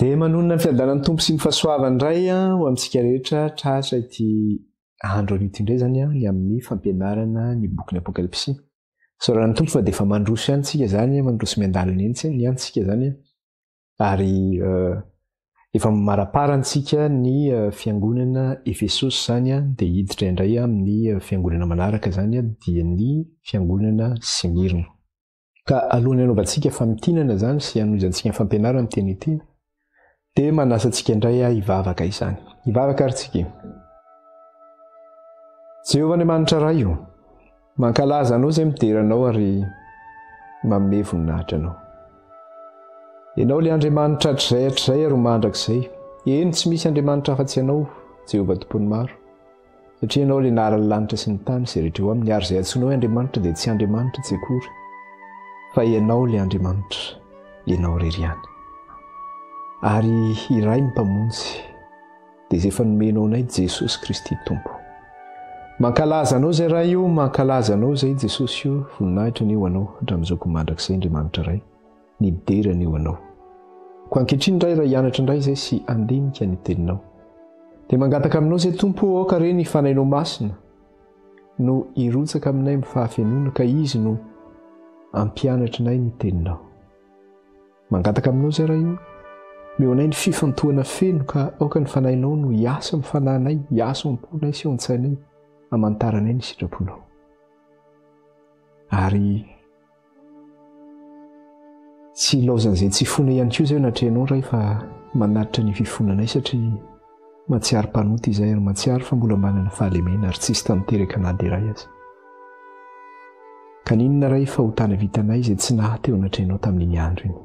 Dia manonona ny fiadanan'ny Tompo sy ny fahasoavany indray ho amintsika rehetra tratra ity andro anio ity indray izany ny amin'ny fampianarana ny bokin'ny Apokalypsy. Isaorana ny Tompo fa dia efa mandroso ihany tsika izany, mandroso miandalana eny ihany tsika izany ary efa maraparany tsika ny fiangonana Efesosy izany dia hiditra indray amin'ny fiangonana manaraka izany dia ny fiangonana Smyrna. Ka alohan'ny hanaovantsika famintinana izany sy hanohizantsika ny fampianarana ny teny ity, dia manasa antsika indray aho hivavaka izany. Hivavaka ary tsika. Jehovah Andriamanitra Ray o, mankalaza Anao izay midera Anao ary manome voninahitra Anao. Ianao ilay Andriamanitra hatrizay hatrizay ary ho mandrakizay. Eny, tsy misy Andriamanitra afa-tsy Ianao, Jehovah Tompon'ny maro. Satria Ianao ilay nahary ny lanitra sy ny tany, izay rehetra eo aminy, ary izay antsoinao hoe Andriamanitra dia tsy Andriamanitra tsy akory, fa Ianao ilay Andriamanitra, Ianao irery ihany. Ary iray ny Mpamonjy, dia izay efa nomenao anay, Jesosy Kristy Tompo. Mankalaza Anao izay Ray o, mankalaza Anao izay Jesosy o, voninahitra anie ho Anao hatramin'izao koa mandrakizay Andriamanitra Ray, ny dera anie ho Anao. Koa ankehitriny Ray raha hianatra indray izay sy handinika ny Teninao, dia mangataka Aminao izay Tompo o, aoka re ny Fanahinao Masina no hirotsaka aminay amin'ny fahafenoana ka Izy no hampianatra anay ny Teninao. Mangataka Aminao izay Ray o, omeo anay ny fifantohana feno ka aoka ny Fanahinao no hiasa amin'ny fanahinay, hiasa ao am-ponay sy ao an-tsainay, hamantaranay ny sitraponao. Ary Tsy ilaozan'izay tsy fona ihany koa izay natrehinao Ray fa manatitra ny fifonanay satria mahatsiaro mpanota izahay ary mahatsiaro fa mbola manana fahalemena ary tsisy tanteraka na dia iray aza. Ka n'inona Ray fahotana vitanay izay tsy naha teo anatrehinao tamin'iny andro iny.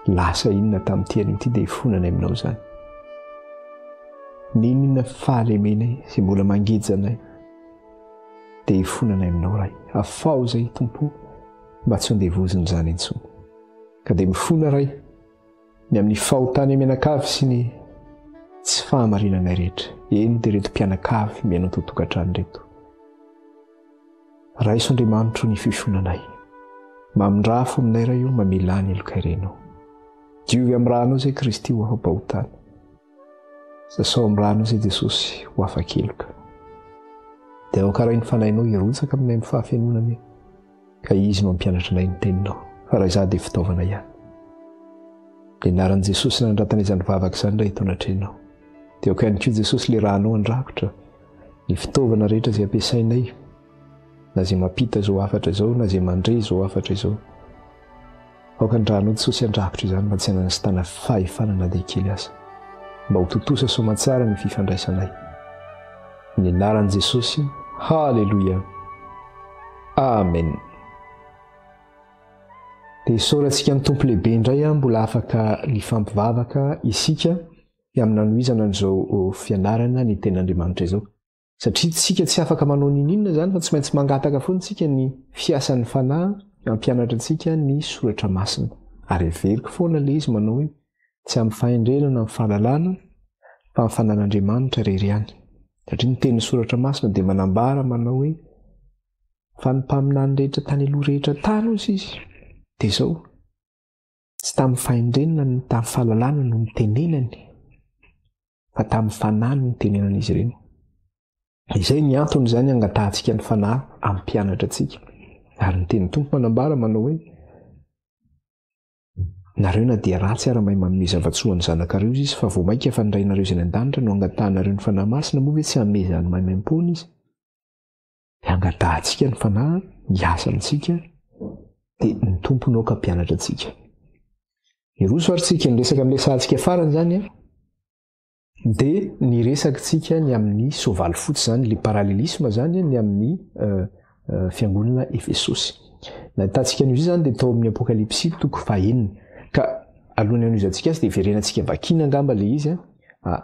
Lasa inona tamin'ity anio ity dia ifonanay aminao izany. N'inona fahalemenay izay mbola mangeja anay dia ifonanay aminao Ray. Afaho izay Tompo mba tsy ho andevozin'izany intsony. Ka dia mifona Ray ny amin'ny fahotana mianakavy sy ny tsy fahamarinanay rehetra. Eny dia ireto mpianakavy miaina ato an-tokantrano ireto. Raiso Andriamanitro ny fifonanay. Mamindrafo aminay Ray o, mamelà ny helokay renao. Diovy amin'ny rànao izay Kristy ho afa-pahotana. Sasao amin'ny rànao izay Jesosy ho afa-keloka. Dia aoka Ray ny Fanahinao hirotsaka aminay amin'ny fahafenoana anie, ka Izy no hampianatra anay ny Teninao, fa raha izaho dia fitaovana ihany. Ny anaran'i Jesosy nanandratana izany vavaka izany Ray eto anatrehanao. Dia aoka ihany koa Jesosy ilay rànao handrakotra Ny fitaovana rehetra izay ampiasainay, na izay mampita izao hafatra izao, na izay mandre izao hafatra izao. Aoka ny ranao Jesosy handrakotra izany mba tsy hananasitana fahefana na dia kely aza. Mba ho tontosa soamantsara ny fifandraisanay. Ny anaran'i Jesosy, Haleloia. Amen. Dia isaorantsika ny Tompo lehibe indray mbola afaka nifampivavaka isika. ny amin'ny nanohizana an'izao fianarana ny tenin'Andriamanitra izao. Satria tsika tsy afaka manao ninoninona izany fa tsy maintsy mangataka foana tsika ny fiasan'ny Fanahy hampianatra antsika ny soratra masina. Ary heveriko foana ilay izy manao hoe tsy amin'ny fahendrena na amin'ny fahalalana fa amin'ny fanan'Andriamanitra irery ihany. Satria ny tenin'ny soratra masina dia manambara manao hoe fa ny mpaminany rehetra tany aloha rehetra tany hozy izy dia izao Tsy tamin'ny fahendrena na tamin'ny fahalalana no nitenenany, fa tamin'ny fanahy no nitenenan'izy ireo. Izay ny antony izany angatahantsika ny fanahy hampianatra antsika. Ary ny tenin'ny Tompo manambara manao hoe, Nareo na dia ratsy ara mahay manome zava-tsoa ny zanakareo izy, fa vao mainka fa ny Rainareo izay any an-danitra no angatahanareo ny Fanahy Masina, moa ve tsy hanome izany maimaimpoana izy? Dia angatahantsika ny Fanahy hiasa amintsika, dia ny Tompo no aoka hampianatra antsika. Hiroso ary tsika, ny resaka amin'ilay sahantsika farany izany an, dia ny resakitsika ny amin'ny soavaly fotsy izany, le parallélisme izany ny amin'ny fiangonana Efesosy. Nahitantsika an'io izany dia tao amin'ny Apokalypsy toko fahenina. Ka alohan'ny hanohizantsika azy dia verenantsika vakiana angamba ilay izy an,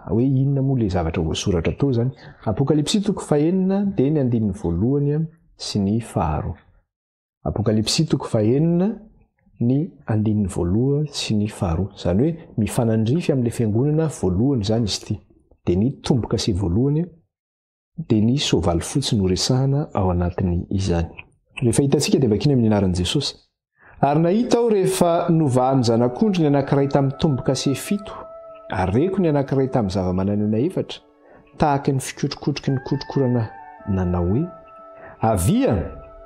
hoe inona moa ilay zavatra voasoratra tao izany. Apokalypsy toko fahenina dia ny andininy voalohany sy ny faharoa. Apokalypsy toko fahenina ny andininy voalohany sy ny faharoa. Izany hoe mifanandrify amin'ilay fiangonana voalohany izany izy ity. Dia ny tombo-kase voalohany dia ny soavaly fotsy no resahana ao anatin'izany. Rehefa hitantsika dia vakiana amin'ny anaran'i Jesosy. Ary nahita aho rehefa novahan'ny Zanak'ondry ny anankiray tamin'ny tombo-kase fito, ary reko ny anankiray tamin'ny zava-manan'aina efatra, tahaka ny fikotrokotroky ny kotrokorana nanao hoe, Avia!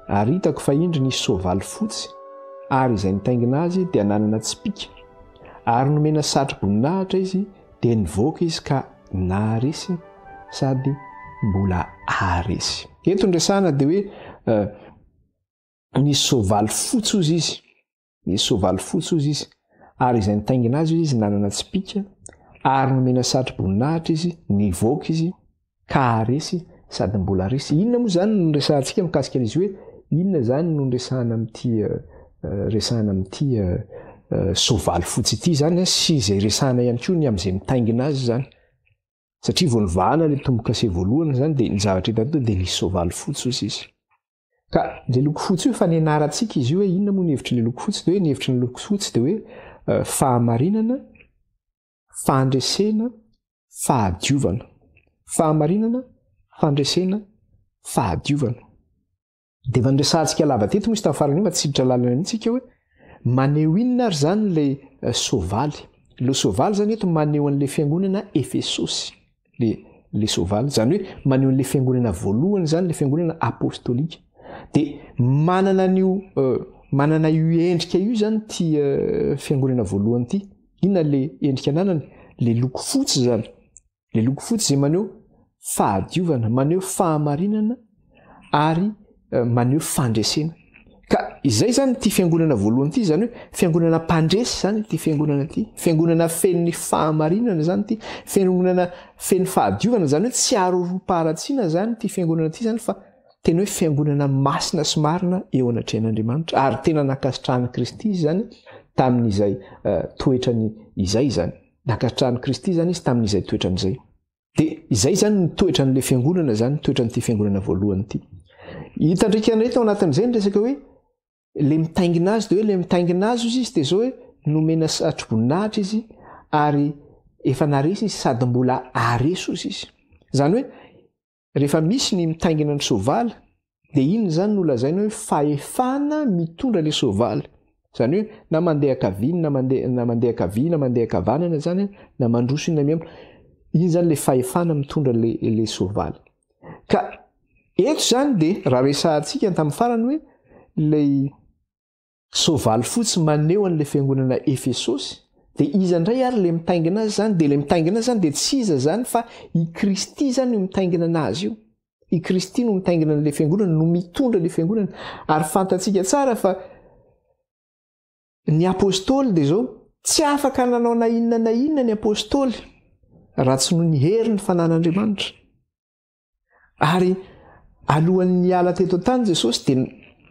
Ary hitako fa indro nisy soavaly fotsy, ary izay nitaingina azy dia nanana tsipìka, ary nomena satro-boninahitra izy, dia nivoaka izy ka naharesy sady mbola haharesy. Eto ny resahana dia hoe nisy soavaly fotsy hozy izy, nisy soavaly fotsy hozy izy, ary izay nitaingina azy hozy izy nanana tsipìka, ary nomena satro-boninahitra izy, nivoaka izy ka haharesy sady mbola resy. Inona moa izany no resahantsika mikasika an'izy hoe inona izany no resahana amin'ity resahana amin'ity soavaly fotsy ity izany sy izay resahana ihany koa ny amin'izay mitaingina azy izany. Satria vao nivahana ilay tombo-kase voalohany izany dia ny zavatra hita teo dia nisy soavaly fotsy hozy izy. Ka ilay loko fotsy io efa nianarantsika izy io hoe inona moa ny hevitry ny loko fotsy dia hoe ny hevitry ny loko fotsy dia hoe fahamarinana, fandresena, fahadiovana. Fahamarinana, fandresena, fahadiovana. Dia efa niresahantsika lava teto moa izy tamin'ny farany io fa tsy hiditra lalina mihitsy isika hoe maneho inona ary izany ilay eh, soavaly. Ilay soavaly izany eto maneho an'ilay fiangonana Efesosy. Le le soavaly, izany hoe maneho an'ilay fiangonana voalohany izany, ilay fiangonana apostolika. Dia manana an'io eh, manana io endrika io izany ity eh, fiangonana voalohany ity. Inona ilay endrika ananany? Ilay loko fotsy izany. Ilay loko fotsy izay maneho fahadiovana, maneho fahamarinana ary eh, maneho fandresena. Ka izay izany ity fiangonana voalohany ity, izany hoe fiangonana mpandresy izany ity fiangonana ity. Fiangonana feno ny fahamarinana izany ity, fiangonana feno fahadiovana, izany hoe tsy aroroam-paharatsiana izany ity fiangonana ity izany fa tena hoe fiangonana masina sy marina eo anatrehan'Andriamanitra ary tena nankasitrahan'i Kristy izy izany tamin'izay eh, toetrany izay izany. Nankasitrahan'i Kristy izany izy tamin'izay toetrany izay. Dia izay izany ny toetran'ilay fiangonana izany, toetran'ity fiangonana voalohany ity. Hita ndraiky indray tao anatin'izay ny resaka hoe le mitaingina azy dia hoe le mitaingina azy ozy izy dia zao hoe nomena satroboninahitra izy ary efa naresy izy sady mbola aresy ozy izy. Izany hoe Rehefa misy ny mitaingina ny soavaly dia iny izany no lazaina hoe fahefana mitondra ilay soavaly. Izany hoe na mandeha ankavia na mandeha na mandeha ankavia na mandeha ankavanana izany na mandroso iny na mihemotra. Iny izany ilay fahefana mitondra ilay ilay soavaly. Ka eto izany dia raha resahantsika tamin'ny farany hoe ilay Soavaly fotsy maneho an'ilay fiangonana Efesosy, dia iza indray ary ilay mitaingina azy izany? Dia ilay mitaingina azy izany dia tsy iza izany fa i Kristy izany io mitaingina anazy io. I Kristy no mitaingina an'ilay fiangonana, no mitondra ilay fiangonana. Ary fantatsika tsara fa ny apostoly dia izao, tsy afaka nanao na inona na inona ny apostoly raha tsy noho ny herin'ny fanan'Andriamanitra. Ary alohan'ny niala teto an-tany Jesosy dia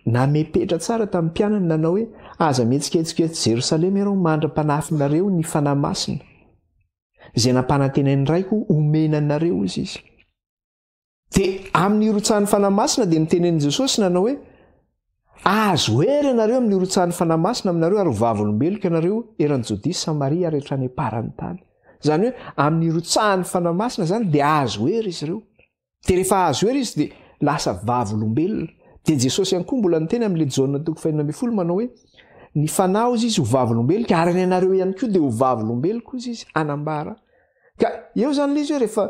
namepetra tsara tamin'ny mpianany nanao hoe, Aza mihetsiketsika eto Jerosalema ianao mandra-panafinareo ny Fanahy Masina, izay nampanantenain'ny Raiko homena anareo, hoy izy. Dia amin'ny hirotsahan'ny Fanahy Masina dia nitenenin'i Jesosy nanao hoe, Azo hery ianareo amin'ny hirotsahan'ny Fanahy Masina aminareo ary ho vavolombeloko ianareo eran'i Jodia sy Samaria ary hatrany am-paran'ny tany. Izany hoe amin'ny hirotsahan'ny Fanahy Masina izany dia azo hery izy ireo. Dia rehefa azo hery izy dia lasa vavolombelona. Dia Jesosy ihany koa mbola niteny amin'ilay Jaona toko fahenina ambin'ny folo manao hoe ny Fanahy hozy izy ho vavolombeloko ary ny anareo ihany koa dia ho vavolombeloko hozy izy hanambara. Ka eo izany ilay izy hoe rehefa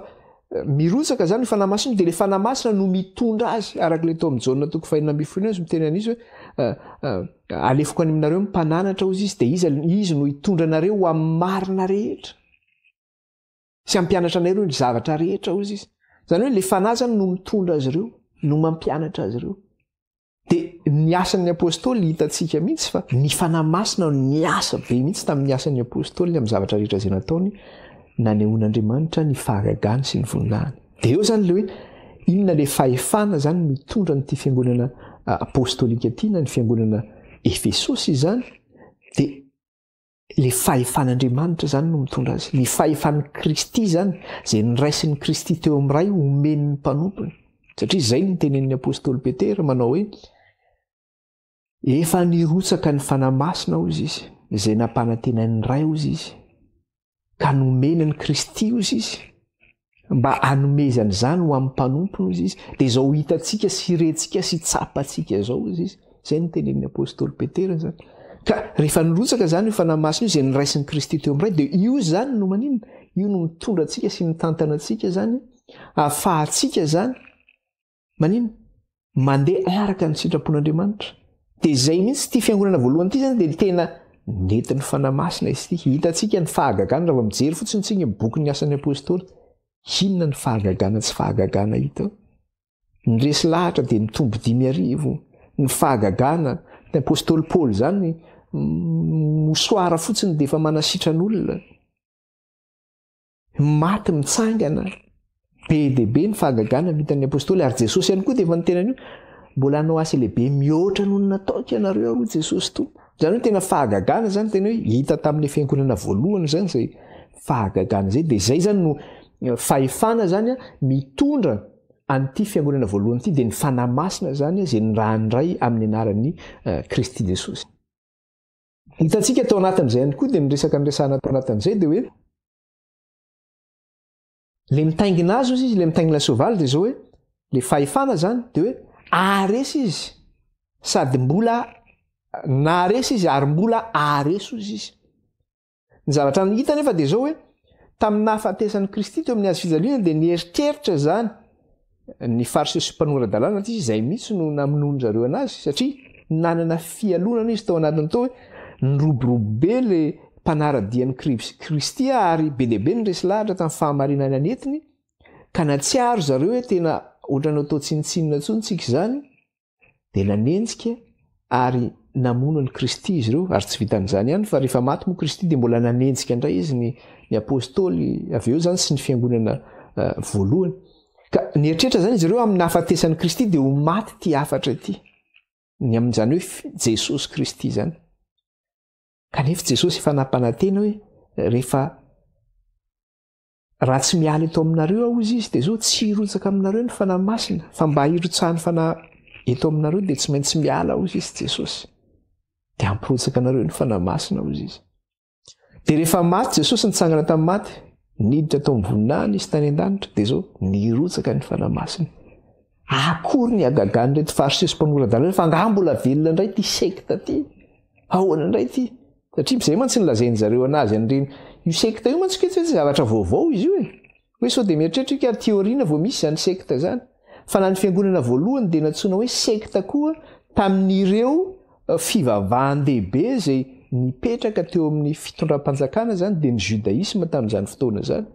eh, mirotsaka izany ny Fanahy Masina dia ilay Fanahy Masina no mitondra azy araka ilay tao amin'ny Jaona toko fahenina ambin'ny folo izy miteny an'izy hoe eh, eh, alefiko any aminareo ny mpananatra hozy izy dia izy izy no hitondra anareo ho amin'ny marina rehetra sy hampianatra anareo ny zavatra rehetra hozy izy. Izany hoe ilay Fanahy izany no mitondra azy ireo, no mampianatra azy ireo. Dia ny asan'ny Apostoly hitantsika mihitsy fa ny Fanahy Masina no niasa be mihitsy tamin'ny asan'ny Apostoly amin'ny zavatra rehetra izay nataony nanehoan'Andriamanitra ny fahagagany sy ny voninahiny. Dia eo izany ilay hoe inona ilay fahefana izany mitondra an'ity fiangonana apostolika ity na ny fiangonana Efesosy izany dia Ilay fahefan'Andriamanitra izany no mitondra azy. Ny fahefan'i Kristy izany, izay noraisin'i Kristy teo amin'ny Ray homeny ny mpanompony. Satria izay no tenenin'ny apostoly Petera manao hoe, Efa nirotsaka ny Fanahy Masina hozy izy, izay nampanantenain'ny Ray hozy izy, ka nomeny an'i Kristy hozy izy, mba hanomezany izany ho amin'ny mpanompony hozy izy. Dia izao hitantsika sy rentsika sy tsapantsika izao hozy izy. Izay no tenenin'ny apostoly Petera izany. Ka rehefa nirotsaka izany io Fanahy Masina io izay noraisin'i Kristy teo amin'ny Ray dia io izany no maninona? Io no mitondra antsika sy mitantana antsika izany ahafahantsika izany maninona? Mandeha araka ny sitrapon'Andriamanitra. Dia izay mihitsy ity fiangonana voalohany ity izany dia tena nentin'ny Fanahy Masina izy ity. Hitantsika ny fahagagana raha vao mijery fotsiny isika ny bokin'ny Asan'ny Apostoly. Inona ny fahagagana tsy fahagagana hita ao? Ny resy lahatra dia nitombo 5000. Ny fahagagana, ny apostoly Paoly izany mosoara fotsiny dia efa manasitran'olona. Maty mitsangana. Be dia be ny fahagagana vitan'ny apostoly ary Jesosy ihany koa dia efa niteny an'io. Mbola hanao asa lehibe mihoatra noho ny nataoko ianareo hoy Jesosy Tompo. Izany hoe tena fahagagana izany tena hoe hita tamin'ny fiangonana voalohany izany izay fahagagana izay dia izay izany no eh, fahefana izany mitondra an'ity fiangonana voalohany ity dia ny Fanahy Masina izany izay nirahan'ny Ray amin'ny anaran'i eh, Kristy Jesosy. Hitantsika tao anatin'izay ihany koa dia ny resaka niresahana tao anatin'izay dia hoe le mitaingina azy ozy izy, le mitaingina soavaly dia izao hoe le fahefana izany dia hoe aharesy izy sady mbola naharesy izy ary mbola aharesy ozy izy. Ny zavatra hita anefa dia izao hoe, tamin'ny nahafatesan'i Kristy teo amin'ny hazo fijaliana dia nieritreritra izany ny Fariseo sy mpanora-dalàna satria izay mihitsy no namonoan-dry zareo anazy satria nanana fialonana izy tao anatiny tao hoe niroborobo be le mpanara-dia an'i Kristy ary be dia be ny resy lahatra tamin'ny fahamarinana nentiny ka natsiaro zareo hoe tena ohatran'ny atao tsinontsinona intsony tsika izany dia nanenjika ary namono an'i Kristy izy ireo, ary tsy vitan'izany ihany fa rehefa maty moa Kristy dia mbola nanenjika indray izy ny ny apostoly avy eo izany sy ny fiangonana eh, voalohany. Ka nieritreritra izany izy ireo amin'ny nahafatesan'i Kristy dia ho maty ity hafatra ity. Ny amin'izany hoe Jesosy Kristy izany. Kanefa Jesosy efa nampanantena hoe rehefa Raha tsy miala eto aminareo aho, hozy izy, dia izao, tsy hirotsaka aminareo ny Fanahy Masina, fa mba hirotsahan'ny Fanahy eto aminareo dia tsy maintsy miala, hozy izy, Jesosy. Dia hampirotsaka anareo ny Fanahy Masina, hozy izy. Dia rehefa maty Jesosy nitsangana tamin'ny maty, niditra tao amin'ny voninahiny izy tany an-danitra, dia izao, nirotsaka ny Fanahy Masina. Akory ny hagagan'ireto Fariseo sy mpanora-dalàna fa angaha mbola velona indray ity sekta ity? Ahoana indray ity? Satria izay mantsy no lazain-dry zareo anazy an'ireny. Io sekta io mantsy koa tsy hoe zavatra vaovao izy io e. Hoe sao dia mieritreritra io ka aty aoriana vao misy izany sekta izany. Fa na ny fiangonana voalohany dia nantsoina hoe sekta koa tamin'ireo eh, fivavahan-dehibe izay nipetraka teo amin'ny fitondram-panjakana izany dia ny judaïsme tamin'izany fotoana izany.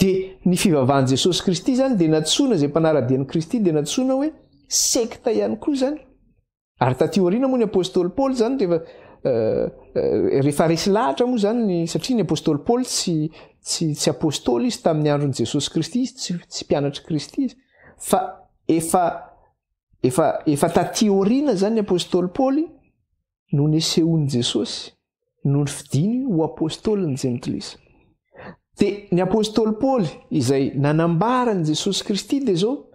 Dia ny fivavahan'i Jesosy Kristy izany dia nantsoina izay mpanara-dia an'i Kristy dia nantsoina hoe sekta ihany koa izany. Ary taty aoriana moa ny apostoly Paoly izany rehefa eh, eh, rehefa resy lahatra moa izany ny satria ny apostoly Paoly tsy tsy tsy apostoly izy tamin'ny andron'i Jesosy Kristy izy tsy tsy mpianatr'i Kristy izy fa efa efa efa taty aoriana izany ny apostoly Paoly no nesehoan'i Jesosy no nofidiny ho apostolin'ny Jentilisa. Dia ny apostoly Paoly izay nanambara an'i Jesosy Kristy dia izao,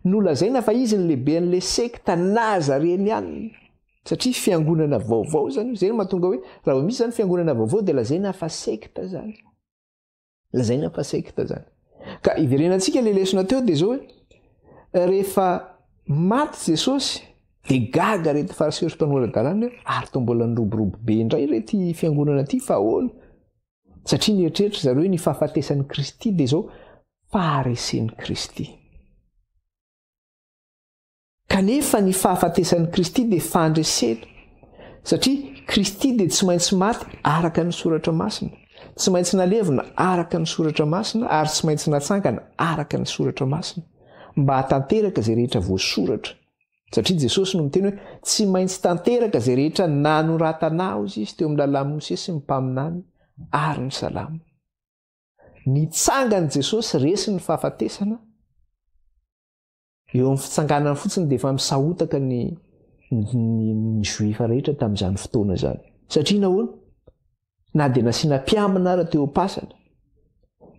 nolazaina fa izy ny lehiben'ilay sekta Nazarenianina. Satria fiangonana vaovao izany io. Izay no mahatonga hoe raha vao misy izany fiangonana vaovao dia lazaina fa sekta izany. Lazaina fa sekta zany. Ka iverenantsika le lesona teo dia zao hoe rehefa maty Jesosy dia gaga reto fariseo sy mpanora-dalàna hoe ary toa mbola niroborobo be indray re ty fiangonana ty fa ahoana? Satria nieritreritra zareo hoe ny fahafatesan'i Kristy dia zao faharesen'i Kristy. Kanefa ny fahafatesan'i Kristy dia fandresena, satria Kristy dia tsy maintsy maty araka ny Soratra Masina, tsy maintsy nalevina araka ny Soratra Masina ary tsy maintsy natsangana araka ny Soratra Masina, mba hahatanteraka izay rehetra voasoratra. Satria Jesosy no miteny hoe, Tsy maintsy tanteraka izay rehetra nanoratana Ahy, hozy Izy, teo amin'ny lalàn'i Mosesy sy ny mpaminany ary ny Salamo. Nitsangan'i Jesosy resy ny fahafatesana, Eo amin'ny fitsanganany fotsiny dia efa misahotaka ny ny ny juif rehetra tamin'izany fotoana izany. Satria nahoana? Na dia nasiana mpiambina ara teo am-pasana,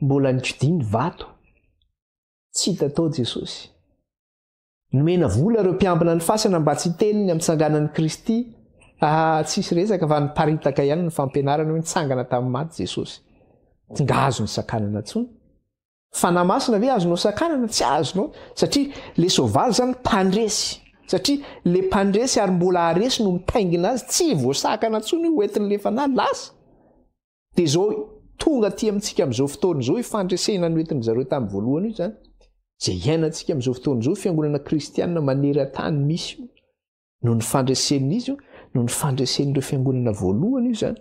mbola nikodia ny vato. Tsy hita tao Jesosy. Nomena vola ireo mpiambina ny fasana mba tsy hiteny ny amin'ny tsanganan'i Kristy. Ah, tsisy resaka fa niparitaka ihany ny fampianarana hoe nitsangana tamin'ny maty Jesosy. Tsy nga azo nisakanana intsony. Fanahy Masina ve azonao sakanana? Tsy azonao, satria le soavaly zany mpandresy. Satria le mpandresy ary mbola haharesy no mitaingina azy, tsy voasakana intsony io hoentin'le fanahy, lasa. Dia izao tonga aty amintsika amin'izao fotoana izao io fandresena noentin-dry zareo tamin'ny voalohany io izany, izay iainantsika amin'izao fotoana izao, fiangonana kristianina maneran-tany misy io, noho ny fandresen'izy io, noho ny fandresen'ireo fiangonana voalohany io izany.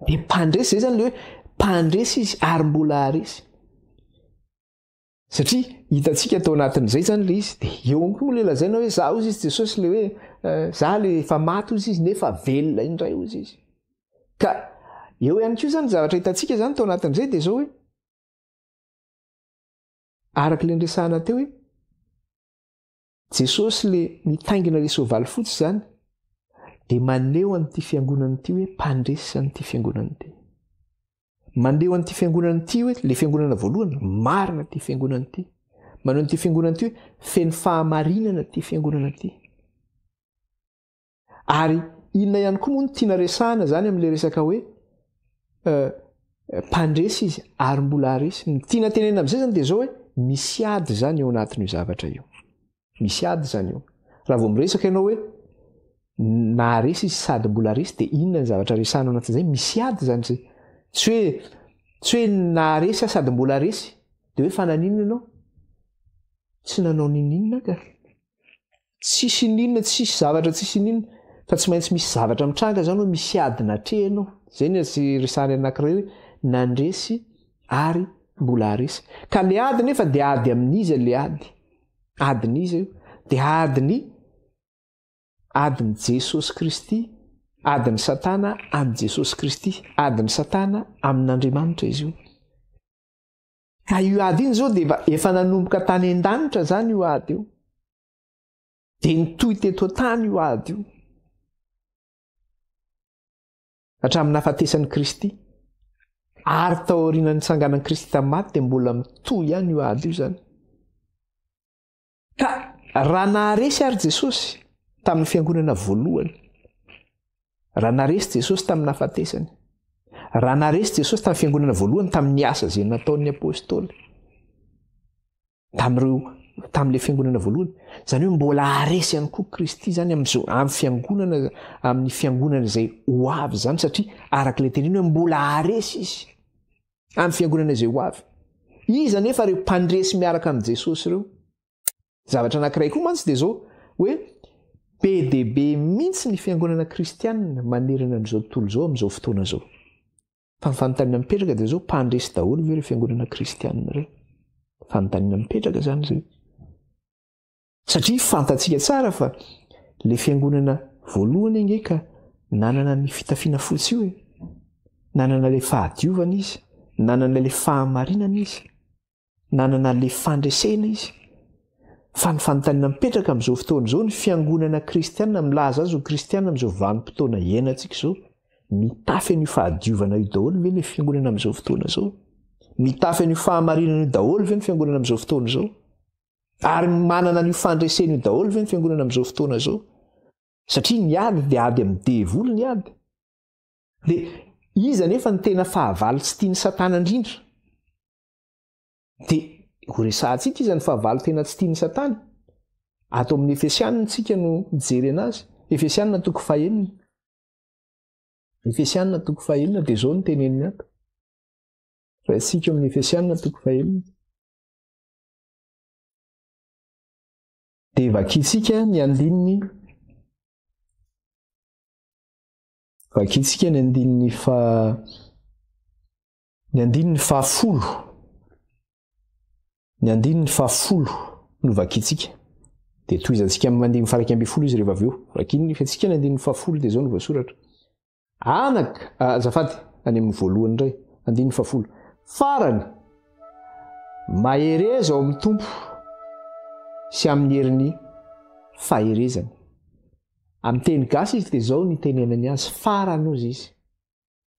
Dia mpandresy, izay izany ilay hoe mpandresy izy ary mbola haharesy. Satria hitantsika tao anatin'izay izany ilay izy, dia eo ihany koa moa ilay lazaina hoe za hozy izy Jesosy ilay hoe eh, za ilay efa maty hozy izy nefa velona indray hozy izy. Ka eo ihany koa izany zavatra hitantsika izany tao anatin'izay dia izao hoe araka ilay niresahana teo hoe Jesosy ilay mitaingina ilay soavaly fotsy izany dia maneho an'ity fiangonana ity hoe mpandresy an'ity fiangonana ity. Maneho an'ity fiangonana ity hoe ilay fiangonana voalohany, marina ity fiangonana ity. Maneho an'ity fiangonana ity hoe feno fahamarinana ity fiangonana ity. Ary inona ihany koa moa no tiana resahana izany amin'ilay resaka hoe eh, mpandresy izy ary mbola haresy. Ny tiana tenenina amin'izay izany dia izao hoe misy ady izany eo anatin'io zavatra io. Misy ady izany eo. Raha vao miresaka ianao hoe naharesy izy sady mbola resy dia inona ny zavatra resahana ao anatin'izay? Misy ady izany izay. Tsy hoe tsy hoe naharesy aho sady mbola resy dia hoe fa naninona ianao? Tsy nanao ninoninona aho ka. Tsisy ininona, tsisy zavatra tsisy ininona, fa tsy maintsy misy zavatra mitranga zany hoe misy ady natrehinao. Zay ny azy resahany anankiray hoe nandresy ary mbola haresy. Ka le ady nefa dia ady amin'iza le ady? Adin'iza io? Dia adiny adin'i Jesosy Kristy, adin'i Satana amin'i Jesosy Kristy, adin'i Satana amin'Andriamanitra izy io. Ka io ady iny izao dia efa nanomboka tany an-danitra izany io ady io. Dia nitohy teto an-tany io ady io. Hatramin'ny nahafatesan'i Kristy. Ary taorian'ny nitsanganan'i Kristy tamin'ny maty dia mbola mitohy ihany io ady io izany. Ka raha naharesy ary Jesosy tamin'ny fiangonana voalohany, raha naharesy Jesosy tamin'ny nahafatesany, raha naharesy Jesosy tamin'ny fiangonana voalohany tamin'ny asa izay nataon'ny apostoly, tamin'ireo tamin'ilay fiangonana voalohany, izany hoe mbola haharesy ihany koa Kristy izany amin'izao amin'ny fiangonana amin'ny fiangonana izay ho avy izany satria araka ilay teniny hoe mbola haharesy izy. Amin'ny fiangonana izay ho avy. Iza anefa ireo mpandresy miaraka amin'i Jesosy ireo? Zavatra anankiray koa mantsy dia izao, hoe be dia be mihitsy ny fiangonana kristianina manerana an'izao tontolo izao amin'izao fotoana izao. Fa ny fanontaniana mipetraka dia izao, mpandresy daholo ve ireo fiangonana kristianina ireo? Fanontaniana mipetraka izany izay. Satria fantatsika tsara fa le fiangonana voalohany ange ka nanana ny fitafiana fotsy io e. Nanana le fahadiovana izy, nanana le fahamarinana izy, nanana le fandresena izy. Fa ny fanontaniana mipetraka amin'izao fotoana izao, ny fiangonana kristiana milaza azy ho kristiana amin'izao vanim-potoana iainantsika izao, mitafy an'io fahadiovana io daholo ve le fiangonana amin'izao fotoana izao? Mitafy an'io fahamarinana io daholo ve ny fiangonana amin'izao fotoana izao? Ary manana an'io fandresena io daholo ve ny fiangonana amin'izao fotoana izao? Satria ny ady dia ady amin'ny devoly ny ady. Dia iza anefa ny tena fahavalo tsy tian'i Satana indrindra? Dia horesahantsika iza ny fahavalo tena tsy tian'i Satana? Ato amin'ny Efesianina isika no mijery anazy. Efesianina toko fahenina. Efesianina toko fahenina dia izao no teneniny ato. Raisiko amin'ny Efesianina toko fahenina. Dia vakintsika ny andininy vakintsika ny andininy fa ny andininy fahafolo ny andininy fahafolo no vakintsika dia tohizantsika amin'ny andininy faraika ambin'ny folo izy rehefa avy eo vakin'ny antsika ny andininy fahafolo dia izao no voasoratra Anaka, azafady, any amin'ny voalohany indray, andininy fahafolo. Farany, mahereza ao amin'ny Tompo sy amin'ny herin'ny faherezany. Amin'ny teny gasy izy dia izao ny itenenany azy, farany hozy izy.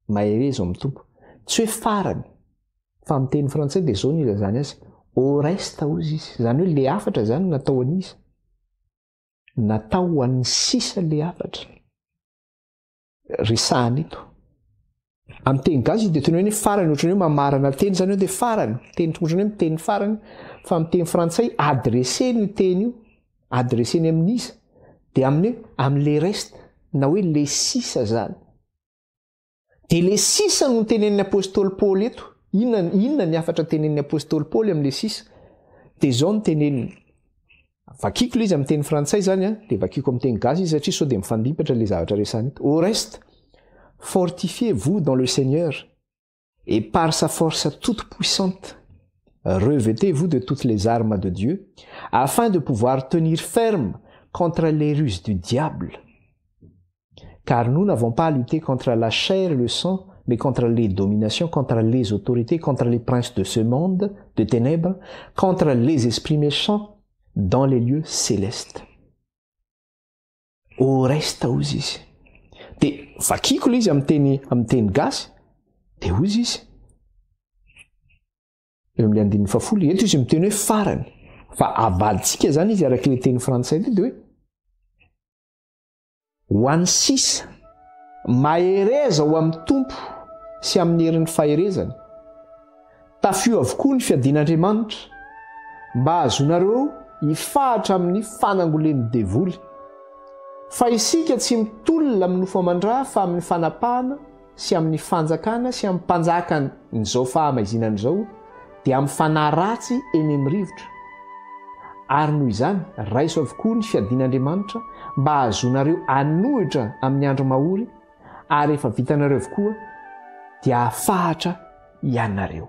Mahereza ao amin'ny Tompo. Tsy hoe farany, fa amin'ny teny frantsay dia izao ny ilazany azy, au reste hozy izy. Izany hoe le hafatra izany natao an'iza? Natao ho an'ny sisa le hafatra. resahana eto. Amin'ny teny gasy izy dia toy ny hoe farany, ohatran'ny hoe mamarana teny izany hoe dia farany, teny ohatran'ny hoe miteny farany, fa amin'ny teny frantsay adressena io teny io. Adresseny amin'iza? Dia amin'ny hoe amin'le reste na hoe le sisa zany. Dia le sisa no tenenin'ny apostoly Paoly eto. Inona, inona ny hafatra tenenin'ny apostoly Paoly amin'le sisa? Dia izao no teneniny. Vakiko ilay izy amin'ny teny frantsay izany an, dia vakiko amin'ny teny gasy izy satria sao dia mifandimpatra ilay zavatra resahina eto. Au reste, fortifiez-vous dans le Seigneur et par sa force toute puissante, revêtez-vous de toutes les armes de Dieu afin de pouvoir tenir ferme contre les ruses du diable. Car nous n'avons pas à lutter contre la chair et le sang, mais contre les dominations, contre les autorités, contre les princes de ce monde de ténèbres, contre les esprits méchants dans les lieux célestes. Au reste hozy izy. Dia vakiko ilay izy amin'ny teny amin'ny teny gasy, dia hozy izy. Eo amin'ilay andininy fahafolo, eto izy miteny hoe farany. Fa avaditsika izany izy araka ilay teny frantsay ity dia hoe Ho an'ny sisa, mahereza ho amin'ny Tompo sy amin'ny herin'ny faherezany. Tafio avokoa ny fiadian'Andriamanitra, mba hahazoanareo hifahatra amin'ny fanangolen'ny devoly. Fa isika tsy mitolona amin'ny nofo aman-dra fa amin'ny fanapahana sy amin'ny fanjakana sy amin'ny mpanjakan'izao fahamaizinana izao, dia amin'ny fanahy ratsy eny amin'ny rivotra. Ary noho izany, raiso avokoa ny fiadian'Andriamanitra mba hahazoanareo hanohitra amin'ny andro mahory, ary rehefa vitanareo avokoa, dia hahafahatra ianareo.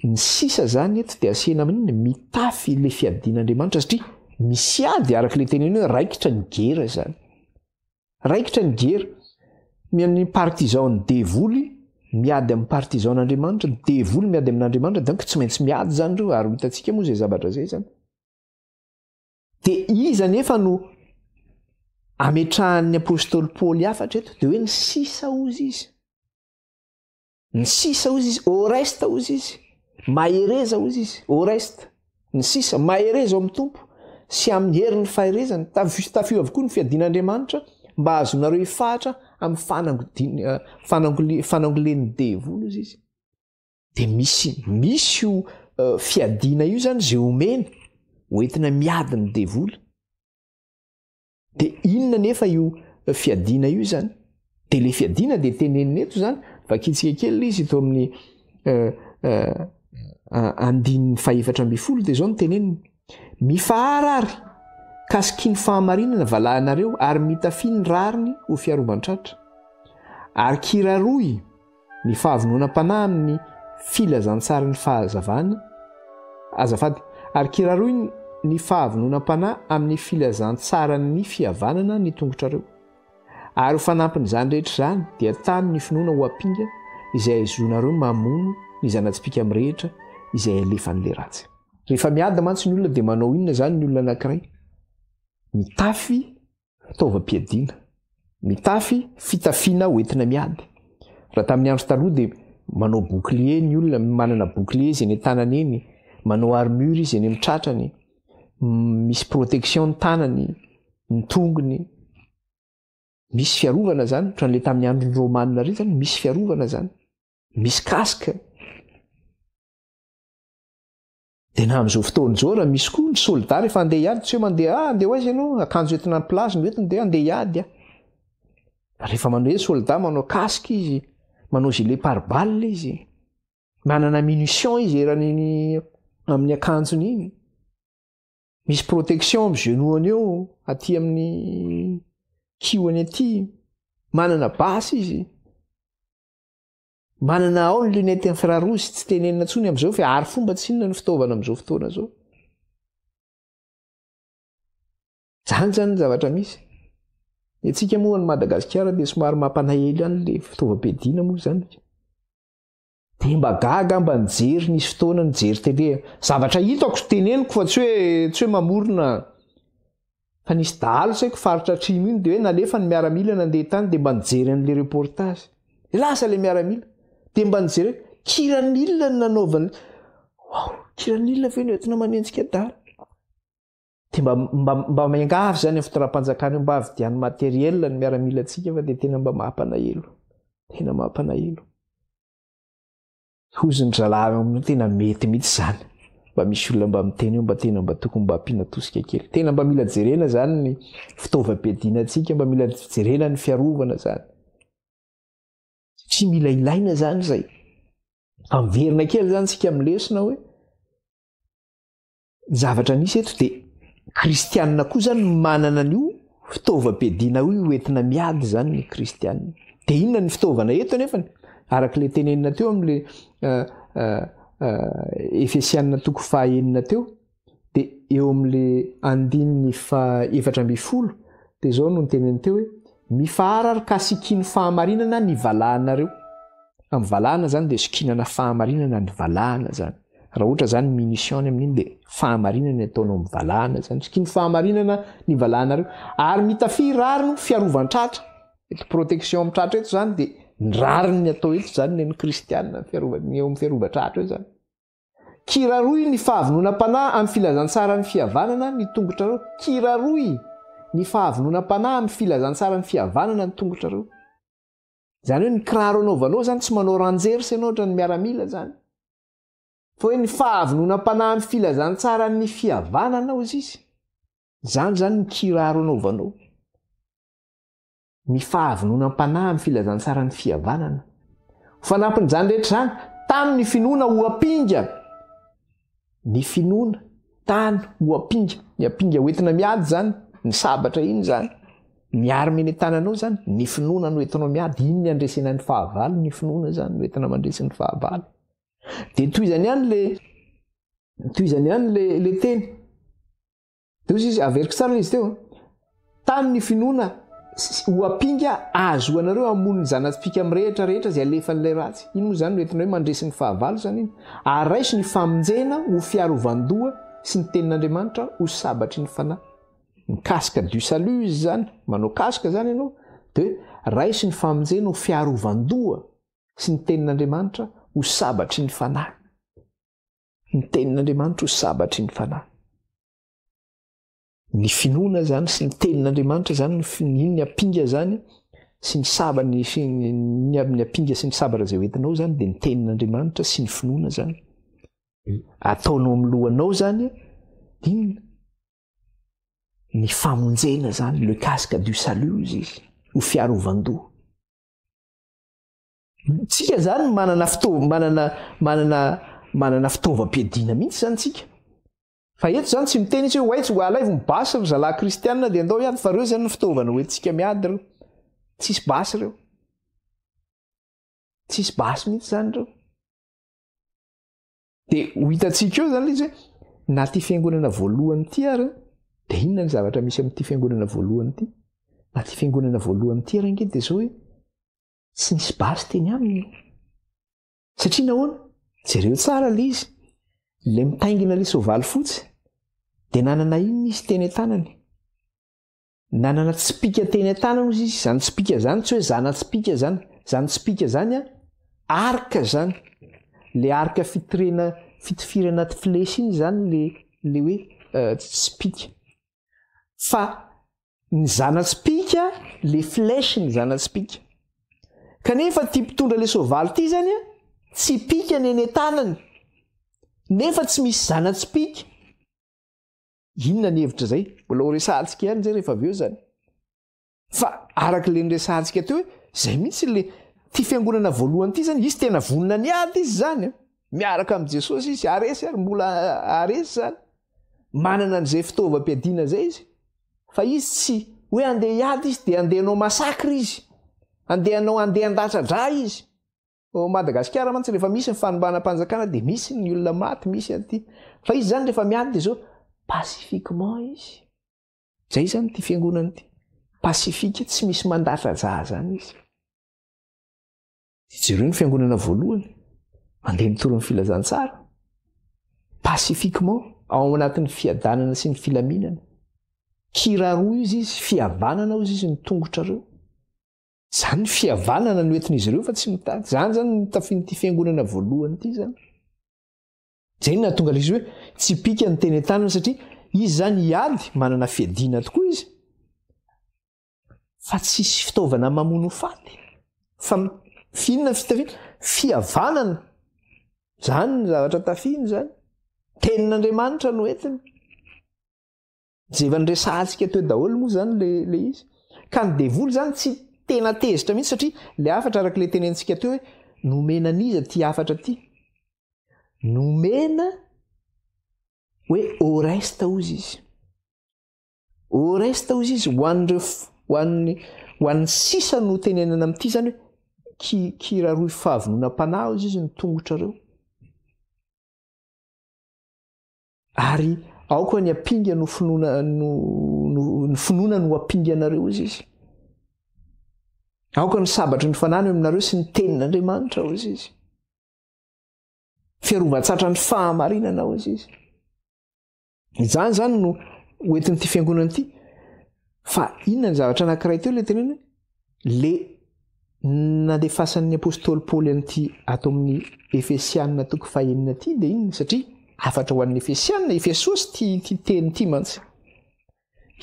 Ny sisa izany eto dia asehina amin'inona? Mitafy ilay fiadian'Andriamanitra satria misy ady araka ilay teneno hoe raikitra ny gera izany. Raikitra ny gera. Ny an'ny partisan ny devoly miady amin'ny partisan an'Andriamanitra, ny devoly miady amin'Andriamanitra, donc tsy maintsy miady izany ireo ary ho hitantsika moa izay zavatra izay izany. Dia iza nefa no ametrahan'ny apostoly Paoly hafatra eto? Dia hoe ny sisa hozy izy. Ny sisa hozy izy, au reste hozy izy, mahereza hozy izy, au reste, ny sisa, mahereza ao amin'ny Tompo sy amin'ny herin'ny faherezany, tafio avokoa ny fiadian'Andriamanitra mba hahazoanareo hifahatra amin'ny fanangodin- fanangole- fanangolen'ny devoly hozy izy. Dia misy, misy io fiadiana io zany izay omena hoentina miady ny devoly. Dia inona nefa io fiadiana io izany? Dia ilay fiadiana dia tenenina eto izany, vakintsika kely ilay izy eto amin'ny eh, eh, andininy fahefatra ambin'ny folo dia izao no teneniny. Mifahara ary, kasiky ny fahamarinana valahanareo ary mitafia ny rariny ho fiarovan-tratra. Ary kiraroy Ny fahavononam-panahy amin'ny filazantsarin'ny fahazavana, azafady, ary kiraroy ny fahavononam-panahy amin'ny filazantsaran'ny fihavanana ny tongotrareo. Ary ho fanampin'izany rehetra izany, dia tano ny finoana ho ampinga izay ahazoanareo mamono ny zana-tsipìka mirehitra izay alefan'ilay ratsy. Rehefa miady mantsy ny olona dia manao inona izany ny olona anankiray? Mitafy fitaovam-piadiana. Mitafy fitafiana hoentina miady. Raha tamin'ny andro taloha dia manao bouclier ny olona, manana bouclier izy eny an-tanany eny, manao armure izy eny amin'ny tratrany, misy protection ny tanany, ny tongony. Misy fiarovana izany, ohatran'ilay tamin'ny andron'ny Romana ireny izany, misy fiarovana izany. Misy casque. Dia na amin'izao fotoana izao raha misy koa ny soldat rehefa andeha hiady tsy hoe mandeha ah andeha ho aiza ianao akanjo entina any plage no entiny dia andeha hiady aho. Rehefa manao hoe soldat manao casque izy, manao gilet pare-balle izy, manana munition izy eran'iny amin'ny akanjony iny. Misy protection amin'ny genou-ny eo, aty amin'ny kihony aty. Manana basy izy. Manana ao ny lunette infrarouge tsy tenenina intsony amin'izao fa ary fomba tsinona ny fitaovana amin'izao fotoana izao. Zany zany ny zavatra misy. Ny antsika moa any Madagasikara dia somary mampanahelo ihany le fitaovam-piadiana moa zany. Dia mba gaga mba nijery nisy fotoana nijery télé. Zavatra hitako teneniko fa tsy hoe tsy hoe mamorona. Fa nisy dahalo tsy haiko faritra atrimo iny dia hoe nalefa ny miaramila nandeha tany dia mba nijery an'ilay reportage. Dia lasa ilay miaramila. Dia mba nijery hoe kiran'ila no nanaovany. Wow, kiran'ila ve no entina manenjika dahalo? Dia mba mba mba miangavy izany amin'ny fitondram-panjakana io mba havidiano matériel ny miaramilantsika fa dia tena mba mampalahelo. Tena mampalahelo. Hozy ny zalahy ao amin'io tena mety mihitsy izany. Mba misy olona mba miteny eo mba tena mba tokony mba ampiana tosika kely. Tena mba mila jerena zany ny fitaovam-piadiana antsika, mba mila jerena ny fiarovana zany. Satria mila ilaina zany zay. Miverina kely zany tsika amin'ny lesona hoe ny zavatra nisy eto dia kristianina koa zany manana an'io fitaovam-piadiana io hoentina miady zany ny kristianina. Dia inona ny fitaovana eto anefany? Araka ilay tenenina teo amin'ilay euh, euh, euh, Efesianina toko fahaenina teo, dia eo amin'ilay andininy faha 14 dia izao no niteneniny teo hoe mifahara ary ka sikino fahamarinana ny valahanareo. Amin'ny valahana zany dia sikinana fahamarinana ny valahana zany. Raha ohatra zany munition ny amin'iny dia fahamarinana ny ataonao amin'ny valahana zany. Sikino fahamarinana ny valahanareo. Ary mitafia rariny fiarovan-tratra. Eto protection amin'ny tratra eto zany dia ny rariny ny atao eto zany ny an'ny kristianina fiarovana eo amin'ny fiarovan-tratra eo zany. Kiraroy ny fahavononam-panahy amin'ny filazantsaran'ny fihavanana ny tongotrareo. Kiraroy ny fahavononam-panahy amin'ny filazantsaran'ny fihavanana ny tongotrareo. Izany hoe ny kiraro anaovanao zany tsy manao ranjers ianao ohatran'ny miaramila zany. Fa hoe ny fahavononam-panahy amin'ny filazantsaran'ny fihavanana hozy izy. Izany zany ny kiraro anaovanao. Ny fahavononam-panahy amin'ny filazantsaran'ny fihavanana. Ho fanampin'izany rehetra izany, tano ny finoana ho ampinga. Ny finoana, tano ho ampinga. Ny ampinga hoentina miady izany, ny sabatra iny izany. Ny arme eny an-tananao izany, ny finoana no entinao miady. Iny ny andresena ny fahavalo, ny finoana izany no entina mandresy ny fahavalo. Dia tohizany ihany le tohizany ihany le le teny. Dia hoy izy, averiko tsara ilay izy teo, Tano ny finoana ho ampinga ahazoanareo hamono ny zana-tsipìka mirehitra rehetra izay alefan'ilay ratsy. Iny moa izany no entina hoe mandresy ny fahavalo izany iny. Ary raiso ny famonjena ho fiarovan-doha sy ny tenin'Andriamanitra ho sabatry ny fanahy. Ny casque du salut izy izany, manao casque izany ianao, dia hoe raiso ny famonjena ho fiarovan-doha sy ny tenin'Andriamanitra ho sabatry ny fanahy. Ny tenin'Andriamanitra ho sabatry ny fanahy. Ny finoana zany sy ny tenin'Andriamanitra zany, ny ny ampinga zany sy ny saba ny ny ny ampinga sy ny sabatra izay hoentinao zany dia ny tenin'Andriamanitra sy ny finoana zany. Ataonao amin'ny lohanao zany inona? Ny famonjena zany, le casque du salut izy, ho fiarovan-doha. Tsika zany manana fitaov manana manana manana fitaovam-piadiana mihitsy zany tsika. Fa eto zany tsy miteny izy hoe oay tsy ho alaivo ny basy ry zalahy kristianina dia andao hiady fa reo zany ny fitaovana hoentintsika miady reo. Tsisy basy reo. Tsisy basy mihitsy zany reo. Dia ho hitantsika eo zany ilay izy hoe na ty fiangonana voalohany ity ary dia inona ny zavatra misy amin'ity fiangonana voalohany ity? Na ty fiangonana voalohany ity ary ange dia zao hoe Tsy nisy basy teny aminy io. Satria nahoana? Jereo tsara ilay izy. Ilay mitaingina ilay soavaly fotsy dia nanana inona izy teny an-tanany? Nanana tsipìka teny an-tanany hozy izy. Izany tsipìka izany tsy hoe zana-tsipìka izany. Izany tsipìka izany an, arc izany. Ilay arc fitirena, fitifirana flesy iny izany ilay ilay hoe euh, tsipìka. Fa Ny zana-tsipìka, le flèche ny zana-tsipìka. Kanefa ity mpitondra le soavaly ity zany a, tsipìka ny eny an-tanany, nefa tsy misy zana-tsipìka. Inona ny hevitra zay? Mbola ho resahantsika ihany zay rehefa avy eo zany. Fa araka le niresahantsika teo hoe zay mihitsy le ty fiangonana voalohany ity zany, izy tena vonona niady izy zany a. Miaraka amin'i Jesosy izy, haharesy ary mbola haharesy zany. Manana an'izay fitaovam-piadiana zay izy. Fa izy tsy hoe andeha hiady izy dia andeha hanao massacre izy. Andeha hanao andeha handatsa-drà izy. Ao Madagasikara mantsy rehefa misy ny fanombanam-panjakana dia misy ny olona maty, misy an'ity. Fa izy zany rehefa miady dia zao pacifiquement izy. Zay zany ity fiangonana ity. Pacifique, tsy misy mandatsa-drà zany izy. Jereo ny fiangonana voalohany, mandeha mitory ny filazantsara, pacifiquement, ao anatin'ny fiadanana sy ny filaminana. Kiraroa izy izy, fihavanana ozy izy ny tongotrareo. Zany ny fihavanana no entin'izy ireo fa tsy mitady. Zany zany no tafian'ity fiangonana voalohany ity zany. Zay no nahatonga ilay izy hoe tsipika ny teny an-tanana satria izy zany hiady, manana fiadiana tokoa izy. Fa tsisy fitaovana mamono faty. Fa inona fitafiana? Fihavanana. Zany ny zavatra tafiany zany. Tenin'Andriamanitra no entiny. Izay efa niresahantsika teo daholo moa izany le le izy. Ka ny devoly izany tsy tena tezitra mihitsy satria le hafatra araka le tenentsika teo hoe nomena an'iza ity hafatra ity? Nomena hoe Oreste hozy izy. Oreste hozy izy ho an'ireo ho an'ny ho an'ny sisa no tenenana amin'ity izany hoe ki kiraroy fahavononam-panahy hozy izy ny tongotrareo. Ary aoka ny ampinga no finoana no no ny finoana no ampinganareo hozy izy. Aoka ny sabatry ny fanahy no aminareo sy ny tenin'Andriamanitra hozy izy. Fiarovan-tsatra ny fahamarinana hozy izy. Izany izany no hoentin'ity fiangonana ity. Fa inona ny zavatra anankiray teo ilay tenena hoe le nandefasan'ny apostoly Paoly an'ity ato amin'ny Efesianina toko fahenina ity dia inona? Satria hafatra ho an'ny Efesianina, Efesosy ity ity teny ity mantsy.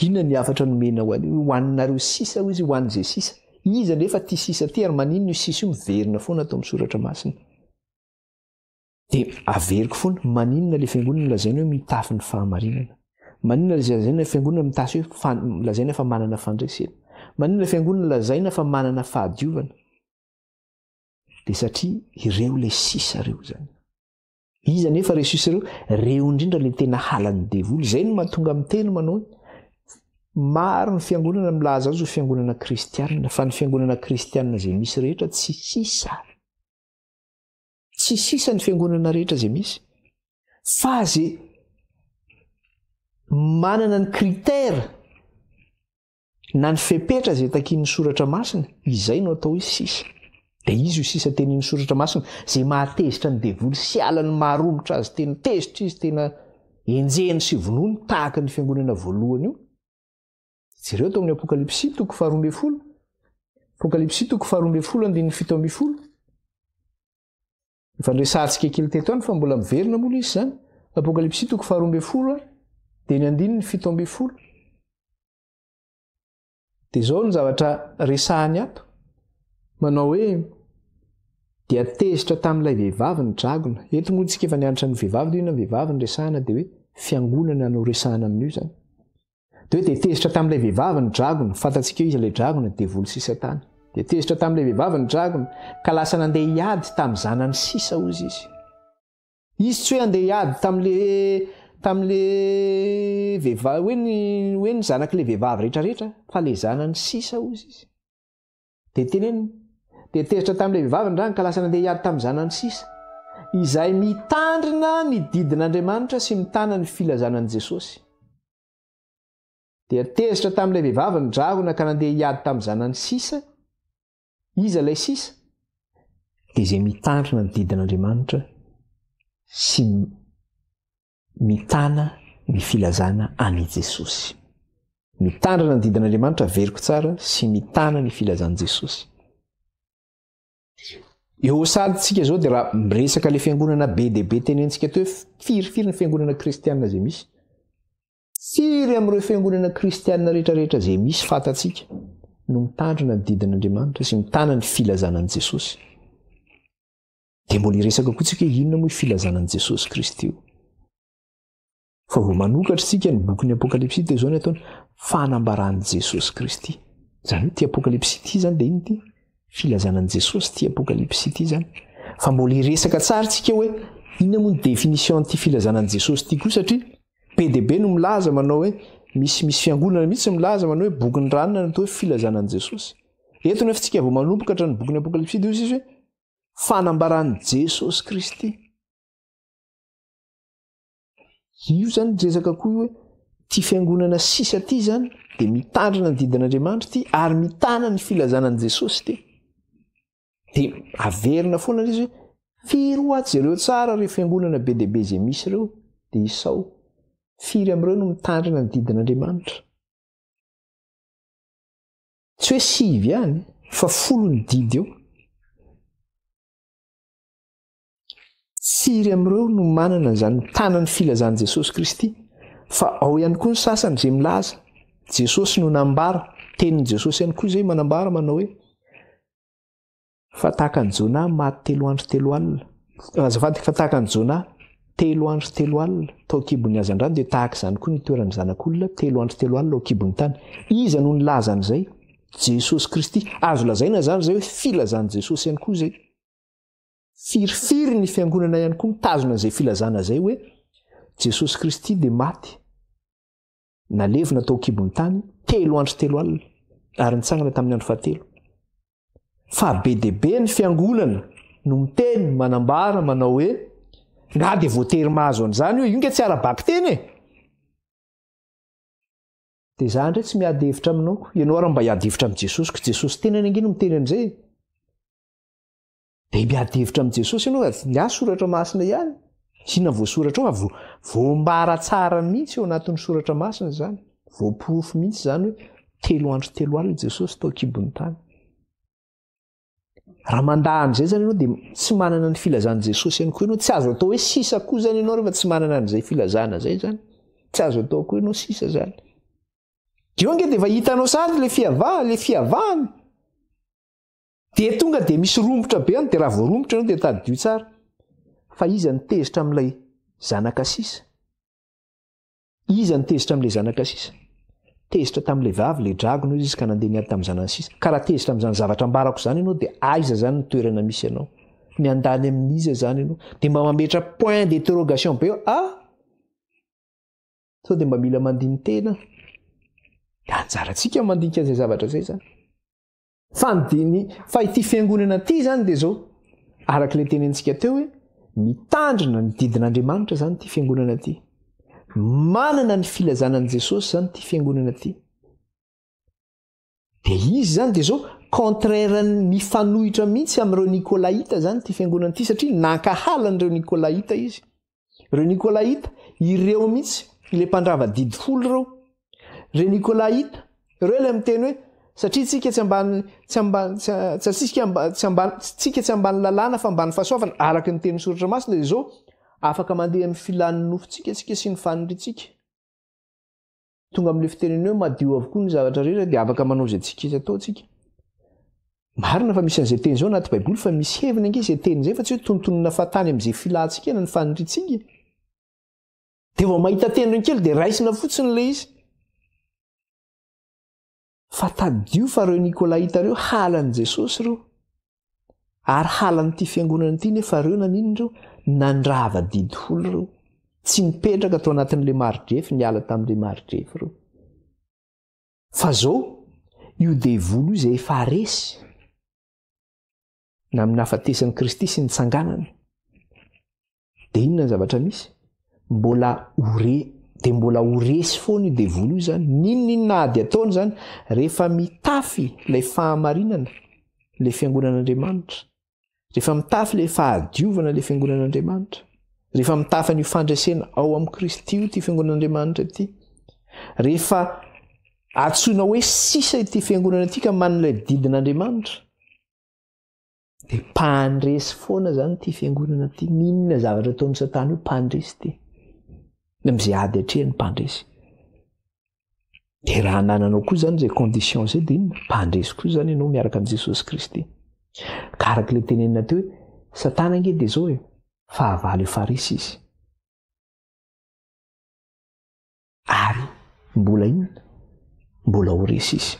Inona ny hafatra nomena ho an'io? Ho anareo sisa hoy izy, ho an'izay sisa. Iza nefa ity sisa ity ary maninona io sisa io miverina foana ato amin'ny soratra masina? Dia averiko foana, maninona ilay fiangonana lazaina hoe mitafy ny fahamarinana? Maninona ilay lazaina hoe fiangonana mitafy hoe fa, lazaina fa manana fandresena? Maninona ilay fiangonana lazaina fa manana fahadiovana? Dia satria ireo ilay sisa ireo izany. Iza nefa ireo sisa ireo? Ireo indrindra ilay tena halan'ny devoly. Izay no mahatonga miteny manao hoe maro ny fiangonana milaza azy ho fiangonana kristianina, fa ny fiangonana kristianina izay misy rehetra tsy sisa. Tsy sisa ny fiangonana rehetra izay misy fa ze manana ny critère na ny fepetra izay takian'ny soratra masina, izay no atao hoe sisa. Dia izy io sisa tenin'ny soratra masina, izay mahatezitra ny devoly sy alany maharomotra azy tena tezitra izy, tena enjehiny sy vonoiny tahaka ny fiangonana voalohany io. Jereo tao amin'ny Apokalypsy toko faharoa ambin'ny folo. Apokalypsy toko faharoa ambin'ny folo andininy 17. Efa niresahantsika kely teto ihany fa mbola miverina moa ilay izy izany. Apokalypsy toko faharoa ambin'ny folo dia ny andininy 17. Dia izao ny zavatra resahany ato. Manao hoe dia tezitra tamin'ilay vehivavy ny dragona. Eto moa tsika efa nianatra ny vehivavy dia inona ny vehivavy ny resahana dia hoe fiangonana no resahana amin'io izany. Dia hoe dia tezitra tamin'ilay vehivavy ny dragona, fantatsika hoe iza ilay dragona, devoly sy satana. Dia tezitra tamin'ilay vehivavy ny dragona, ka lasa nandeha hiady tamin'ny zanany sisa hozy izy. Izy tsy hoe handeha hiady tamin'le tamin'le vehivavy hoe ny hoe ny zanak'ilay vehivavy rehetrarehetra, fa le zanany sisa hozy izy. Dia teneniny, dia tezitra tamin'ilay vehivavy ny rany ka lasa nandeha hiady tamin'ny zanany sisa, izay mitandrina ny didin'Andriamanitra sy mitana ny filazana an'i Jesosy. Dia tezitra tamin'ilay vehivavy ny dragona ka nandeha hiady tamin'ny zanany sisa. Iza ilay sisa? Dia izay mitandrina ny didin'Andriamanitra sy mitana ny filazana an'i Jesosy. Mitandrina ny didin'Andriamanitra, averiko tsara, sy mitana ny filazan'i Jesosy. Eo sady tsika zao dia raha miresaka le fiangonana be dia be tenentsika teo hoe firifiry ny fiangonana kristianina izay misy. Firy amin'ireo fiangonana kristianina rehetrarehetra izay misy fantatsika no mitandrina ny didin'Andriamanitra sy mitana ny filazana an'i Jesosy. Dia mbola hiresaka koa tsika hoe inona moa io filazana an'i Jesosy Kristy io. Fa vao manokatra tsika ny bokin'ny Apokalypsy dia izao ny ataony fanambaran'i Jesosy Kristy. Izany hoe ity Apokalypsy ity izany dia inona ity? Filazana an'i Jesosy ity Apokalypsy ity izany. Fa mbola hiresaka tsara tsika hoe inona moa ny définition an'ity filazana an'i Jesosy ity koa satria be dia be no milaza manao hoe misy misy fiangonana mihitsy milaza manao hoe bokin'ny ranona no atao hoe filazana an'i Jesosy. Eto nefa tsika vao manomboka hatramin'ny bokin'ny Apokalypsy dia hoy izy hoe fanambaran'i Jesosy Kristy. Io zany resaka koa hoe ty fiangonana sisa ty zany dia mitandrina ny didin'Andriamanitra ty ary mitana ny filazana an'i Jesosy ty. Dia averina foana izy hoe firy hoa jereo tsara ireo fiangonana be dia be izay misy ireo dia isao firy amin'ireo no mitandrina ny didin'Andriamanitra. Tsy hoe sivy ihany fa 10 ny didy eo. Firy amin'ireo no manana izany mitana ny filazan'i Jesosy Kristy? Fa ao ihany koa ny sasany izay milaza, Jesosy no nambara, tenin'i Jesosy ihany koa izay manambara manao hoe, fa tahaka an'i Jonah maty telo andro telo alina. Azafady, fa tahaka an'i Jonah. Telo andro telo alina tao an-kibon'ny hazandrano dia tahaka izany koa ny hitoeran'ny Zanak'olona telo andro telo alina ao an-kibon'ny tany. Iza no nilaza an'izay? Jesosy Kristy. Azo lazaina izany izay hoe filazan'i Jesosy ihany koa izay. Firifiry ny fiangonana ihany koa mitazona an'izay filazana izay hoe Jesosy Kristy dia maty nalevina tao an-kibon'ny tany telo andro telo alina ary nitsangana tamin'ny andro fahatelo. Fa be dia be ny fiangonana no miteny, manambara, manao hoe nga dia voatery mahazo an'izany io, io nge tsy ara-bakiteny e! Dia za indray tsy miady hevitra aminao ko, ianao ary mba hiady hevitra amin'i Jesosy ko, Jesosy tenany ange no miteny an'izay e! Dia miady hevitra amin'i Jesosy ianao fa ny ahy soratra masina ihany. Inona voasoratra ao fa voambara tsara mihitsy ao anatin'ny soratra masina izany. Voaporofo mihitsy izany hoe telo andro telo alina Jesosy tao an-kibon'ny tany. Raha mandà an'izay izany ianao dia tsy manana ny filazan'i Jesosy ihany koa ianao. Tsy azo atao hoe sisa koa izany ianao rehefa tsy manana an'izay filazana izay izany. Tsy azo atao koa ianao sisa izany. Eo ange dia efa hitanao sahady ilay fiavahana, ilay fiavahana. Dia tonga dia misy romotra be any, dia raha vao romotra ianao dia tadidio tsara fa iza no tezitra amin'ilay zanaka sisa? Iza no tezitra amin'ilay zanaka sisa? Tezitra tamin'ilay vavy, ilay dragona hoy izy ka nandeha niady tamin'ny zanany sisa. Ka raha tezitra amin'izany zavatra ambarako izany ianao dia aiza izany ny toerana misy anao? Miandany amin'iza izany ianao? Dia mba mametra point d'interrogation be eo, ah! Sao dia mba mila mandini-tena? Dia anjarantsika mandinika an'izay zavatra izay izany. Fa ny dia ny, fa ity fiangonana ity izany dia izao, araka ilay tenenintsika teo hoe, mitandrina ny didin'Andriamanitra izany ity fiangonana ity. Manana ny filazana an'i Jesosy izany ity fiangonana ity. Dia izy izany dia izao, contraire mifanohitra mihitsy amin'ireo Nikolaita izany ity fiangonana ity satria nankahala an'ireo Nikolaita izy. Ireo Nikolaita, ireo mihitsy ilay mpandrava didy folo ireo. Ireo Nikolaita, ireo ilay miteny hoe satria tsika tsy ambany tsy ambany tsy tsika tsy ambany tsika tsy ambany lalàna fa ambany fahasoavana araka ny tenin'ny soratra masina dia izao afaka mandeha amin'ny filan'ny nofontsika tsika sy ny faniriantsika. Tonga amin'ilay fitenenana hoe madio avokoa ny zavatra rehetra dia afaka manao izay tsika izy atao tsika. Marina fa misy an'izay teny izao anaty Baiboly fa misy heviny ange izay teny izay fa tsy hoe tonontonona fahatany amin'izay filantsika na ny faniriantsika. Dia vao mahita teny ireny kely dia raisina fotsiny ilay izy. Fa tadidio fa ireo Nikolaita ireo halan'i Jesosy ireo. Ary halan'ity fiangonana ity nefa ireo naninona ireo? Nandrava didy folo ireo. Tsy nipetraka tao anatin'ilay maridrefy, niala tamin'ilay maridrefy ireo. Fa zao, io devoly io izay efa resy, na amin'ny nahafatesan'i Kristy sy nitsanganany, dia inona ny zavatra misy? Mbola ho re, dia mbola ho resy foana io devoly io izany. N'inon'inona ady ataony izany, rehefa mitafy ilay fahamarinana, ilay fiangonan'Andriamanitra, rehefa mitafy ilay fahadiovana ilay fiangonan'Andriamanitra, rehefa mitafy an'io fandresena ao amin'i Kristy io ity fiangonan'Andriamanitra ity, rehefa antsoina hoe sisa ity fiangonana ity ka manana ilay didin'Andriamanitra, Dia mpandresy foana zany ity fiangonana ity. N'inona zavatra ataon'i Satana io, mpandresy ity. Amin'izay ady atrehiny, mpandresy. Dia raha anananao koa zany izay condition izay dia inona? Mpandresy koa zany ianao miaraka amin'i Jesosy Kristy. Ka araka ilay tenenina teo hoe, Satana ange dia izao e, fahavalo efa resy izy. Ary mbola inona? Mbola ho resy izy.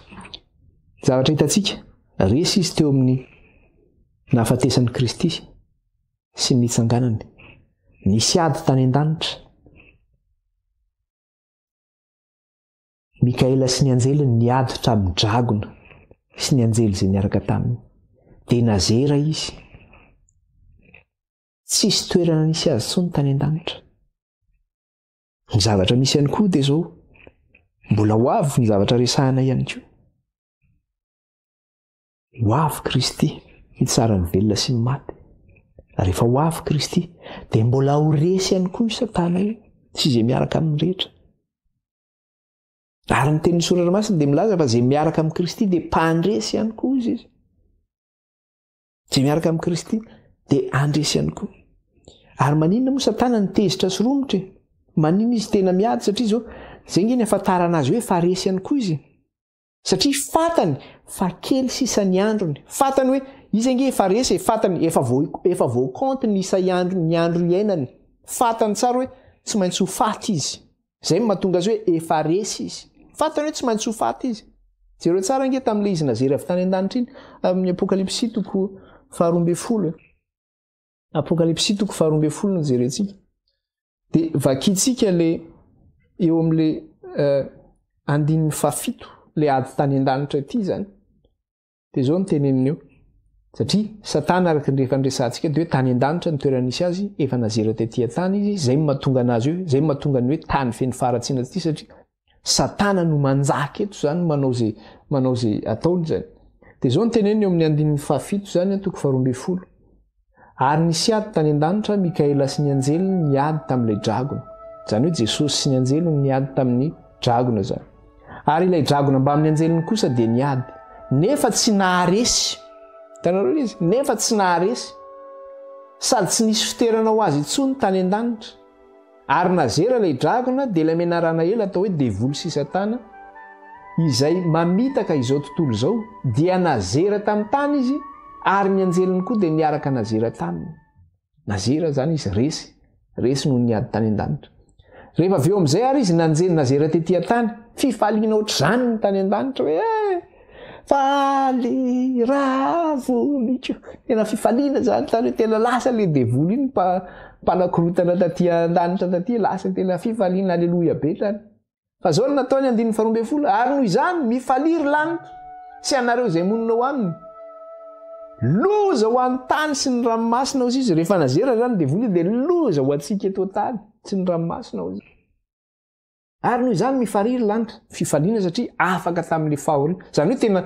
Zavatra hitantsika, resy izy teo amin'ny nahafatesan'i Kristy sy ny nitsanganany. Nisy ady tany an-danitra. Mikaela sy ny anjeliny niady tamin'ny dragona sy ny anjely izay niaraka taminy. Dia nazera izy. Tsisy toerana nisy azy intsony tany an-danitra. Ny zavatra misy ihany koa dia izao, mbola ho avy ny zavatra resahina ihany koa. Ho avy Kristy hitsara ny velona sy ny maty. Rehefa ho avy Kristy dia mbola ho resy ihany koa io Satana io sy izay miaraka aminy rehetra. Ary ny tenin'ny soratra masina dia milaza fa izay miaraka amin'i Kristy dia mpandresy ihany koa izy izy. Izay miaraka amin'i Kristy dia handresy ihany koa. Ary maninona moa Satana no tezitra sy romotra e? Maninona izy tena miady satria izao, izay nge ny ahafantarana azy hoe efa resy ihany koa izy. Satria fantany fa kely sisa ny androny. Fantany hoe izy ange efa resy e, fantany efa voa efa voakaonty ny isa andro ny andro iainany. Fantany tsara hoe tsy maintsy ho faty izy. Izay no mahatonga azy hoe efa resy izy. Fantany hoe tsy maintsy ho faty izy. Jereo tsara ange tamin'ilay izy nazery avy tany an-danitra iny, amin'ny Apokalypsy toko faharoa ambin'ny folo. Apokalypsy toko faharoa ambin'ny folo no jerentsika. Dia vakintsika le eo amin'le andininy fahafito, le ady tany an-danitra ity zany. Dia izao no teneniny eo. Satria Satana araka ny rehefa niresahantsika dia hoe tany an-danitra ny toerana nisy azy, efa nazera tety an-tany izy, izay no mahatonga anazy hoe, izay no mahatonga ny hoe tany feno faharatsiana ity satria Satana no manjaka eto izany, manao izay ataony izany. Dia izao no teneniny eo amin'ny andininy fahafito izany, toko faharoa ambin'ny folo. Ary nisy ady tany an-danitra, Mikaela sy ny anjeliny niady tamin'ilay dragona. Izany hoe Jesosy sy ny anjeliny niady tamin'ny dragona izany. Ary ilay dragona mbamin'ny anjeliny kosa dia niady, nefa tsy naharesy. Hitanareo izy? Nefa tsy naharesy. Sady tsy nisy fitoerana ho azy intsony tany an-danitra. Ary nazera ilay dragona, dia ilay menarana ela atao hoe devoly sy Satana, izay mamitaka izao tontolo izao, dia nazera tamin'ny tany izy, ary ny anjeliny koa dia niaraka nazera taminy. Nazera izany izy, resy, resy noho ny ady tany an-danitra. Rehefa avy eo amin'izay ary izy nanjely nazera tety an-tany, fifaliana ohatr'izany ny tany an-danitra hoe eh, faly ravo miko. Tena fifaliana zany tany hoe tena lasa le devoly iny mpanakorontana taty an-danitra taty, lasa tena fifaliana, aleloia be tany. Fa zao no nataony andininy faharoa ambin'ny folo, ary noho izany mifalia ry lanitra sy anareo izay monina ao aminy. Loza ho an'ny tany sy ny ranomasina hozy izy, rehefa nazera zany devoly dia loza ho antsika eto an-tany sy ny ranomasina hozy. Ary noho izany mifaria ry lanitra, fifaliana satria afaka tamin'ilay fahoriana. Izany hoe tena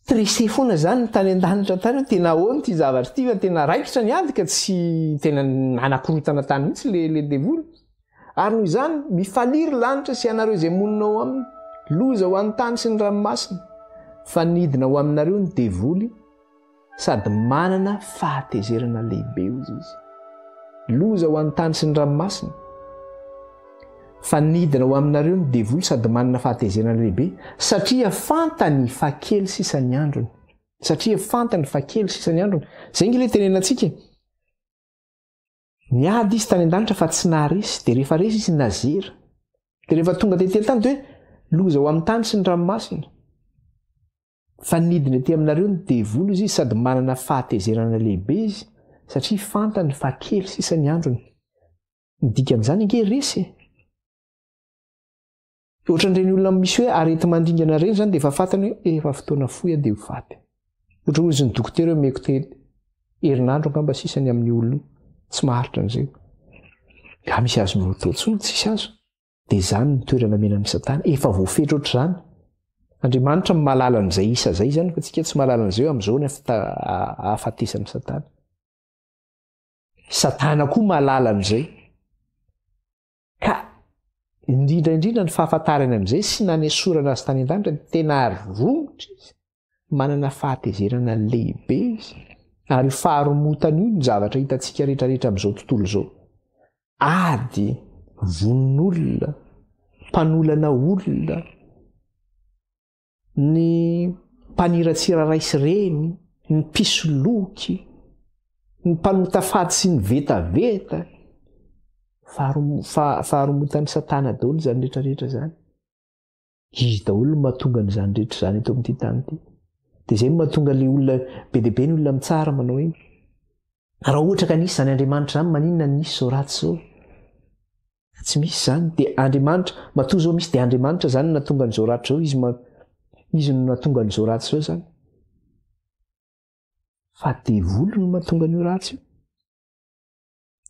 stressé foana zany ny tany an-danitra tany hoe tena ahoana ity zavatra ity fa tena raikitra ny ady ka tsy tena nanakorotana tany mihitsy le devoly. Ary noho izany mifalia ry lanitra sy ianareo izay monina ao aminy, loza ho an'ny tany sy ny ranomasina, fa nidina ho aminareo ny devoly sady manana fahatezerana lehibe, hozy izy. Loza ho an'ny tany sy ny ranomasina, fa nidina ho aminareo ny devoly sady manana fahatezerana lehibe, satria fantany fa kely sisa ny androny. Satria fantany fa kely sisa ny androny. Izay nge le tenenantsika. Niady izy tany an-danitra fa tsy naharesy, dia rehefa resy izy nazera. Dia rehefa tonga tety an-tany dia hoe loza ho amin'ny tany sy ny ranomasina. Fa nidina ety aminareo ny devoly izy sady manana fahatezerana lehibe izy satria fantany fa kely sisa ny androny. Ny dikan'izany ange resy e. Ohatran'ireny olona misy hoe areti-mandringana ireny izany dia efa fantany hoe efa fotoana fohy aho dia ho faty. Ohatra hoe izy ny dokotera hoe omeko te herinandro angamba sisa ny amin'ny olona io. Tsy maharitra an'izay. Nga misy azonao atao intsony? Tsisy azo. Dia izany ny toerana omena amin'i Satana. Efa voafetra ohatr'izany. Andriamanitra no mahalala an'izay isa izay izany, fa tsika tsy mahalala an'izay hoe amin'izao ny ahafatesan'i Satana. Satana koa mahalala an'izay. Ka indrindra indrindra ny fahafantarany amin'izay sy nanesorana azy tany an-danitra dia tena romotra izy. Manana fahatezerana lehibe izy. Ary io faharomotana io ny zavatra hitantsika rehetrarehetra amin'izao tontolo izao. Ady, vononolona, mpanolana olona, ny mpaniratsira ray sy reny, ny mpisoloky, ny mpanota fady sy ny vetaveta. Faharomotan'i Satana daholo izany rehetrarehetra izany. Izy daholo no mahatonga an'izany rehetra izany eto amin'ity tany ity. Dia izay no mahatonga ilay olona, be dia be ny olona mitsara manao hoe, raha ohatra ka nisy izany Andriamanitra izany, maninona no nisy izao ratsy izao? Tsy misy izany. Dia Andriamanitra, matoa izao misy dia Andriamanitra izany no nahatonga an'izao ratsy izao, izy ma-, izy no nahatonga an'izao ratsy izao izany. Fa devoly no mahatonga an'io ratsy io.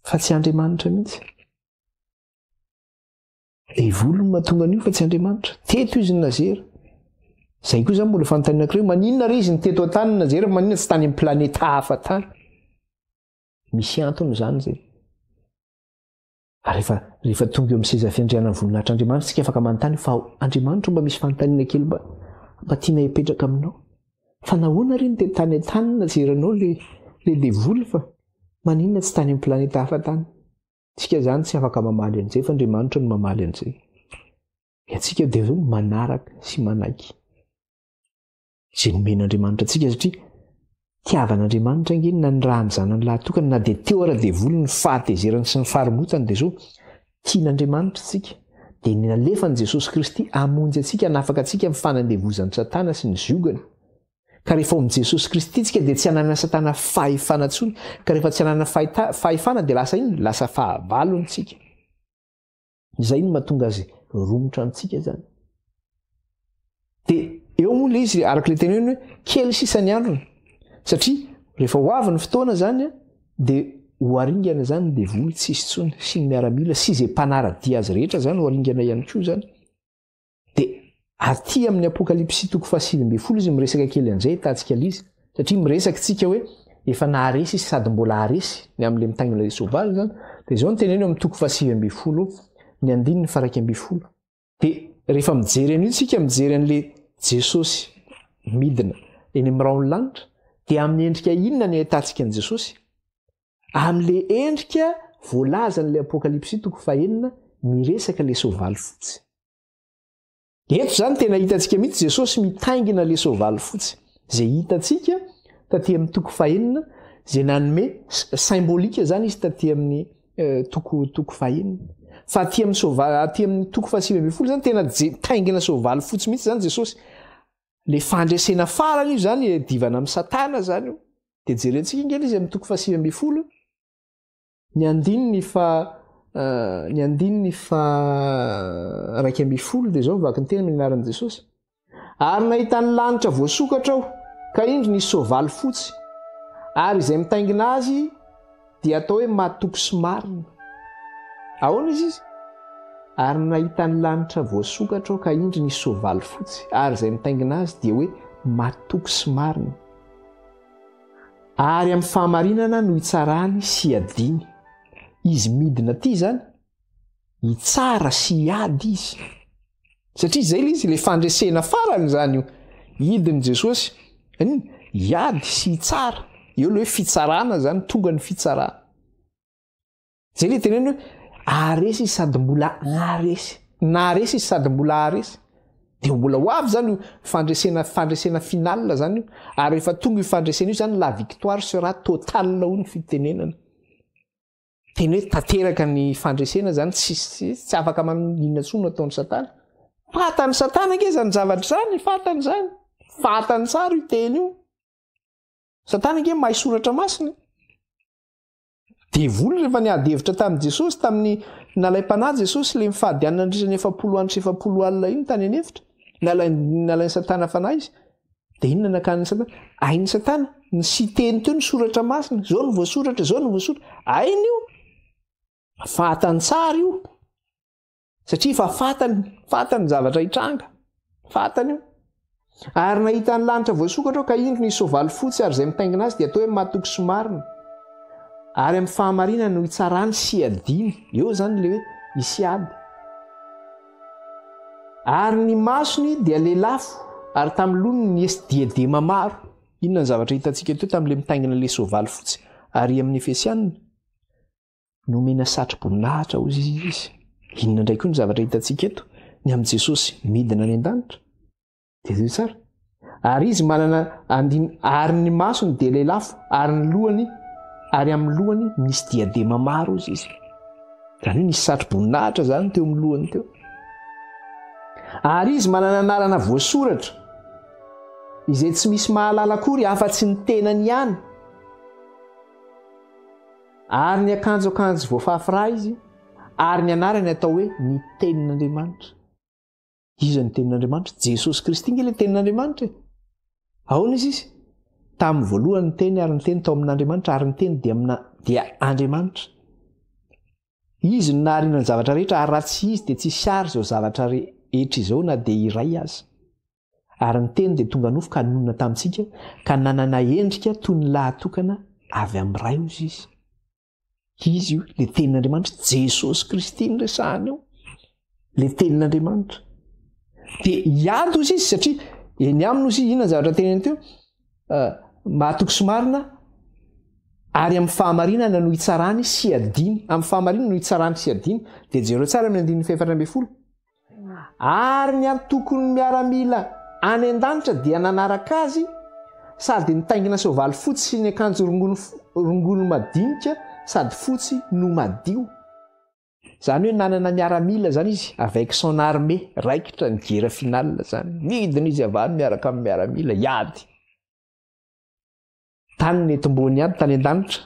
Fa tsy Andriamanitra mihitsy. Devoly no mahatonga an'io fa tsy Andriamanitra. Teto izy no nazera. Izay koa izany mbola fanontaniana anankiray hoe maninona re izy no teto an-tany no nazera fa maninona tsy tany amin'ny planeta hafa tany? Misy antony izany izay. Ary rehefa rehefa tonga eo amin'ny seza fiandrianan'ny voninahitr'Andriamanitra isika afaka manontany fa Andriamanitra mba misy fanontaniana kely mba mba tiana hipetraka aminao. Fa nahoana re no teto tany an-tany no nazeranao le le devoly fa maninona tsy tany amin'ny planeta hafa tany? Tsika izany tsy afaka mamaly an'izay fa Andriamanitra no mamaly an'izay. Ny antsika dia hoe manaraka sy manaiky izay nomen'Andriamanitra antsika satria Fitiavan'Andriamanitra ange ny nanirahany Zanany lahatokana na dia teo ara devoly ny fahatezerany sy ny faharomotany dia izao, tian'Andriamanitra isika, dia ny nalefany Jesosy Kristy hamonjy antsika hanafaka antsika amin'ny fanandevozan'i Satana sy ny ziogany. Ka rehefa ao amin'i Jesosy Kristy isika dia tsy ananan'i Satana fahefana intsony, ka rehefa tsy ananana fahefana dia lasa inona? Lasa fahavalony isika. Izay no mahatonga azy romotra antsika zany. Dia eo moa ilay izy araka ilay teny hoe kely sisa ny androny. Satria rehefa ho avy ny fotoana zany dia ho aringana zany ny devoly tsy hisy intsony sy ny miaramila sy izay mpanara-dia azy rehetra zany ho aringana ihany koa zany. Dia aty amin'ny Apokalypsy toko faha-19 izy miresaka kely an'izay hitantsika ilay izy. Satria miresaka isika hoe efa naharesy izy sady mbola haharesy ny amin'ilay mitaingina ilay soavaly izany. Dia izao no teneno amin'ny toko faha-19 ny andininy faha-11. Dia rehefa mijery an'io isika mijery an'ilay Jesosy midina eny amin'ny rahon'ny lanitra dia amin'ny endrika inona ny ahitantsika an'i Jesosy? Amin'ilay endrika voalazan'ilay Apokalypsy toko fahenina miresaka ilay soavaly fotsy. Eto izany tena hitantsika mihitsy Jesosy mitaingina ilay soavaly fotsy, izay hitantsika taty amin'ny toko fahenina, izay nanome symbolique izany izy taty amin'ny eh, toko toko fahenina. Fa aty amin'ny soavaly aty amin'ny toko fahasivy ambin'ny folo izany tena taingina soavaly fotsy mihitsy izany Jesosy. Le fandresena farany io izany iadivana amin'i Satana izany io. Dia jerentsika ange ilay izy amin'ny toko fahasivy ambin'ny folo, ny andininy fa ny andininy fa 11 dia izao mivaky ny teny amin'ny anaran'i Jesosy. Ary nahita ny lanitra voasokatra aho, ka indro nisy soavaly fotsy, ary izay mitaingina azy dia atao hoe matoky sy marina. Ahoana izy izy? Ary nahita ny lanitra voasokatra aho, ka indro nisy soavaly fotsy, ary izay mitaingina azy dia hoe matoky sy marina. Ary amin'ny fahamarinana no hitsarany sy hiadiany. Izy midina aty izany, hitsara sy hiady izy. Satria izay ilay izy, ilay fandresena farany izany io. Hidin'i Jesosy, inona? Hiady sy hitsara. Eo ilay hoe fitsarana izany, tonga ny fitsarana. Zay le teneno hoe aharesy izy sady mbola aharesy. Naharesy izy sady mbola aharesy. Dia mbola ho avy zany io fandresena fandresena finale zany io. Ary rehefa tonga io fandresena io zany la victoire sera totale hoy ny fitenenana. Teny hoe tanteraka ny fandresena zany tsy tsy afaka maninona intsony no ataon'i Satana. Fatan'i Satana ange zany zavatra zany, fatany zany. Fatany tsara io teny io. Satana ange mahay soratra masina. Devoly rehefa niady hevitra tamin'i Jesosy tamin'ny nalaim-panahy Jesosy ilay nifady hanina nandritra ny 40 andro sy 40 alina iny tany an'efitra. Nalain nalain'i Satana fanahy izy. Dia inona nakan'i Satana? Hain'i Satana ny siteny teo ny soratra masina. Izao no voasoratra, izao no voasoratra. Hainy io. Fantany tsara io. Satria efa fantany, fantany ny zavatra hitranga. Fantany io. Ary nahita ny lanitra voasokatra aho ka indro nisy soavaly fotsy ary izay mitaingina azy dia atao hoe matoky sy marina. Ary amin'ny fahamarinana no hitsarany sy hiadiany. Eo izany ilay hoe hisy ady. Ary ny masony dia lelafo ary tamin'ny lohany nisy diadema maro. Inona ny zavatra hitantsika teo tamin'ilay mitaingina ilay soavaly fotsy ary amin'ny Efesianina? Nomena satroboninahitra hozy izy. Inona indray koa ny zavatra hitantsika eto? Ny amin'i Jesosy midina any an-danitra. Dia zay tsara. Ary izy manana andin ary ny masony dia lelafo ary ny lohany ary amin'ny lohany misy diadema maro hozy izy. Izany hoe nisy satroboninahitra izany teo amin'ny lohany teo. Ary izy manana anarana voasoratra izay tsy misy mahalala akory afa-tsy ny tenany ihany. Ary niakanjo akanjo voafafy ra izy, ary ny anarany atao hoe ny Tenin'Andriamanitra. Iza ny Tenin'Andriamanitra? Jesosy Kristy nge ilay Tenin'Andriamanitra e. Ahoana izy izy? Tamin'ny voalohany ny Teny ary ny Teny tao amin'Andriamanitra ary ny Teny dia amina dia Andriamanitra. Izy no nahariana ny zavatra rehetra ary raha tsy izy dia tsy hisy ary izao zavatra rehetra izao na dia iray aza. Ary ny Teny dia tonga nofo ka nonina tamintsika, ka nanana endrika toy ny lahatokana avy amin'ny Ray, hozy izy. Izy io, ilay Tenin'Andriamanitra, Jesosy Kristy no resahana eo. Ilay Tenin'Andriamanitra. Dia hiady hozy izy, satria eny aminy hozy izy, inona ny zavatra teneny teo? Uh, mahatoky sy marina, ary amin'ny fahamarinana no hitsarany sy adiny. Amin'ny fahamarinana no hitsarany sy adiny. Dia jereo tsara amin'ny andininy fahefatra ambin'ny folo. Ary ny antokon'ny miaramila any an-danitra dia nanaraka azy, Sady nitaingina soavaly fotsy sy niakanjo rongony rongony madinika sady fotsy no madio. Izany hoe nanana miaramila izany izy avec son armée, raikitra ny guerre finale izany. Nidina izy avy any miaraka amin'ny miaramila hiady. Tany netombohan'ny ady tany an-danitra.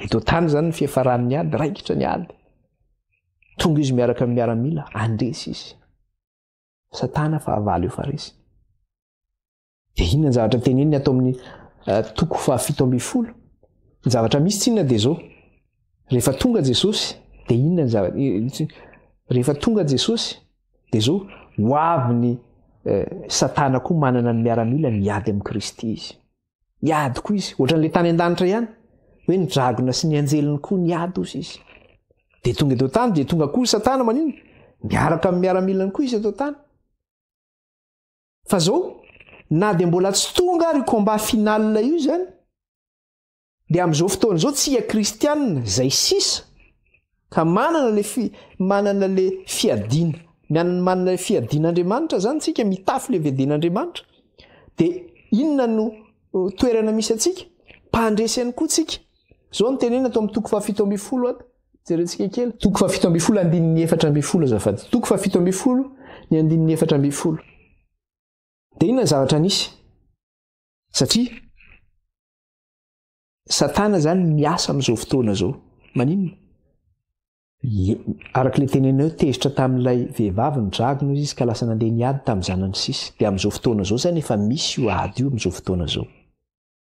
Eto tany izany ny fiafaran'ny ady, raikitra ny ady. Tonga izy miaraka amin'ny miaramila, handresy izy. Satana fahavalo efa resy. Dia inona ny zavatra teneniny ato amin'ny eh, toko faha 17? Ny zavatra misy tsinona dia izao. Rehefa tonga Jesosy, dia inona ny zavatra rehefa tonga Jesosy, dia izao, ho avy ny eh, Satana koa manana ny miaramilany hiady amin'i Kristy izy. Hiady koa izy, ohatran'ilay tany an-danitra ihany, hoe ny dragona sy ny anjeliny koa niady ozy izy. Dia tonga eto tany, dia tonga koa Satana maninona? Miaraka amin'ny miaramilany koa izy eto tany. Fa zao, na dia mbola tsy tonga ary io combat final io izany, dia amin'izao fotoana izao tsika kristianina izay sisa ka manana le fi, manana le fiadiana, manana le fiadian'Andriamanitra zany tsika, mitafy le fiadian'Andriamanitra, dia inona no toerana misy antsika? Mpandresy ihany koa tsika. Zao no tenenina ato amin'ny toko faha 17 ato. Jerentsika kely. Toko faha 17 andininy 14 azafady. Toko faha 17 ny andininy 14. Dia inona ny zavatra nisy? Satria Satana zany miasa amin'izao fotoana izao. Maninona? Araka ilay tenenina hoe tezitra tamin'ilay vehivavy ny dragona izy ka lasa nandeha niady tamin'ny zanany sisa. Dia amin'izao fotoana izao zany efa misy io ady io amin'izao fotoana izao.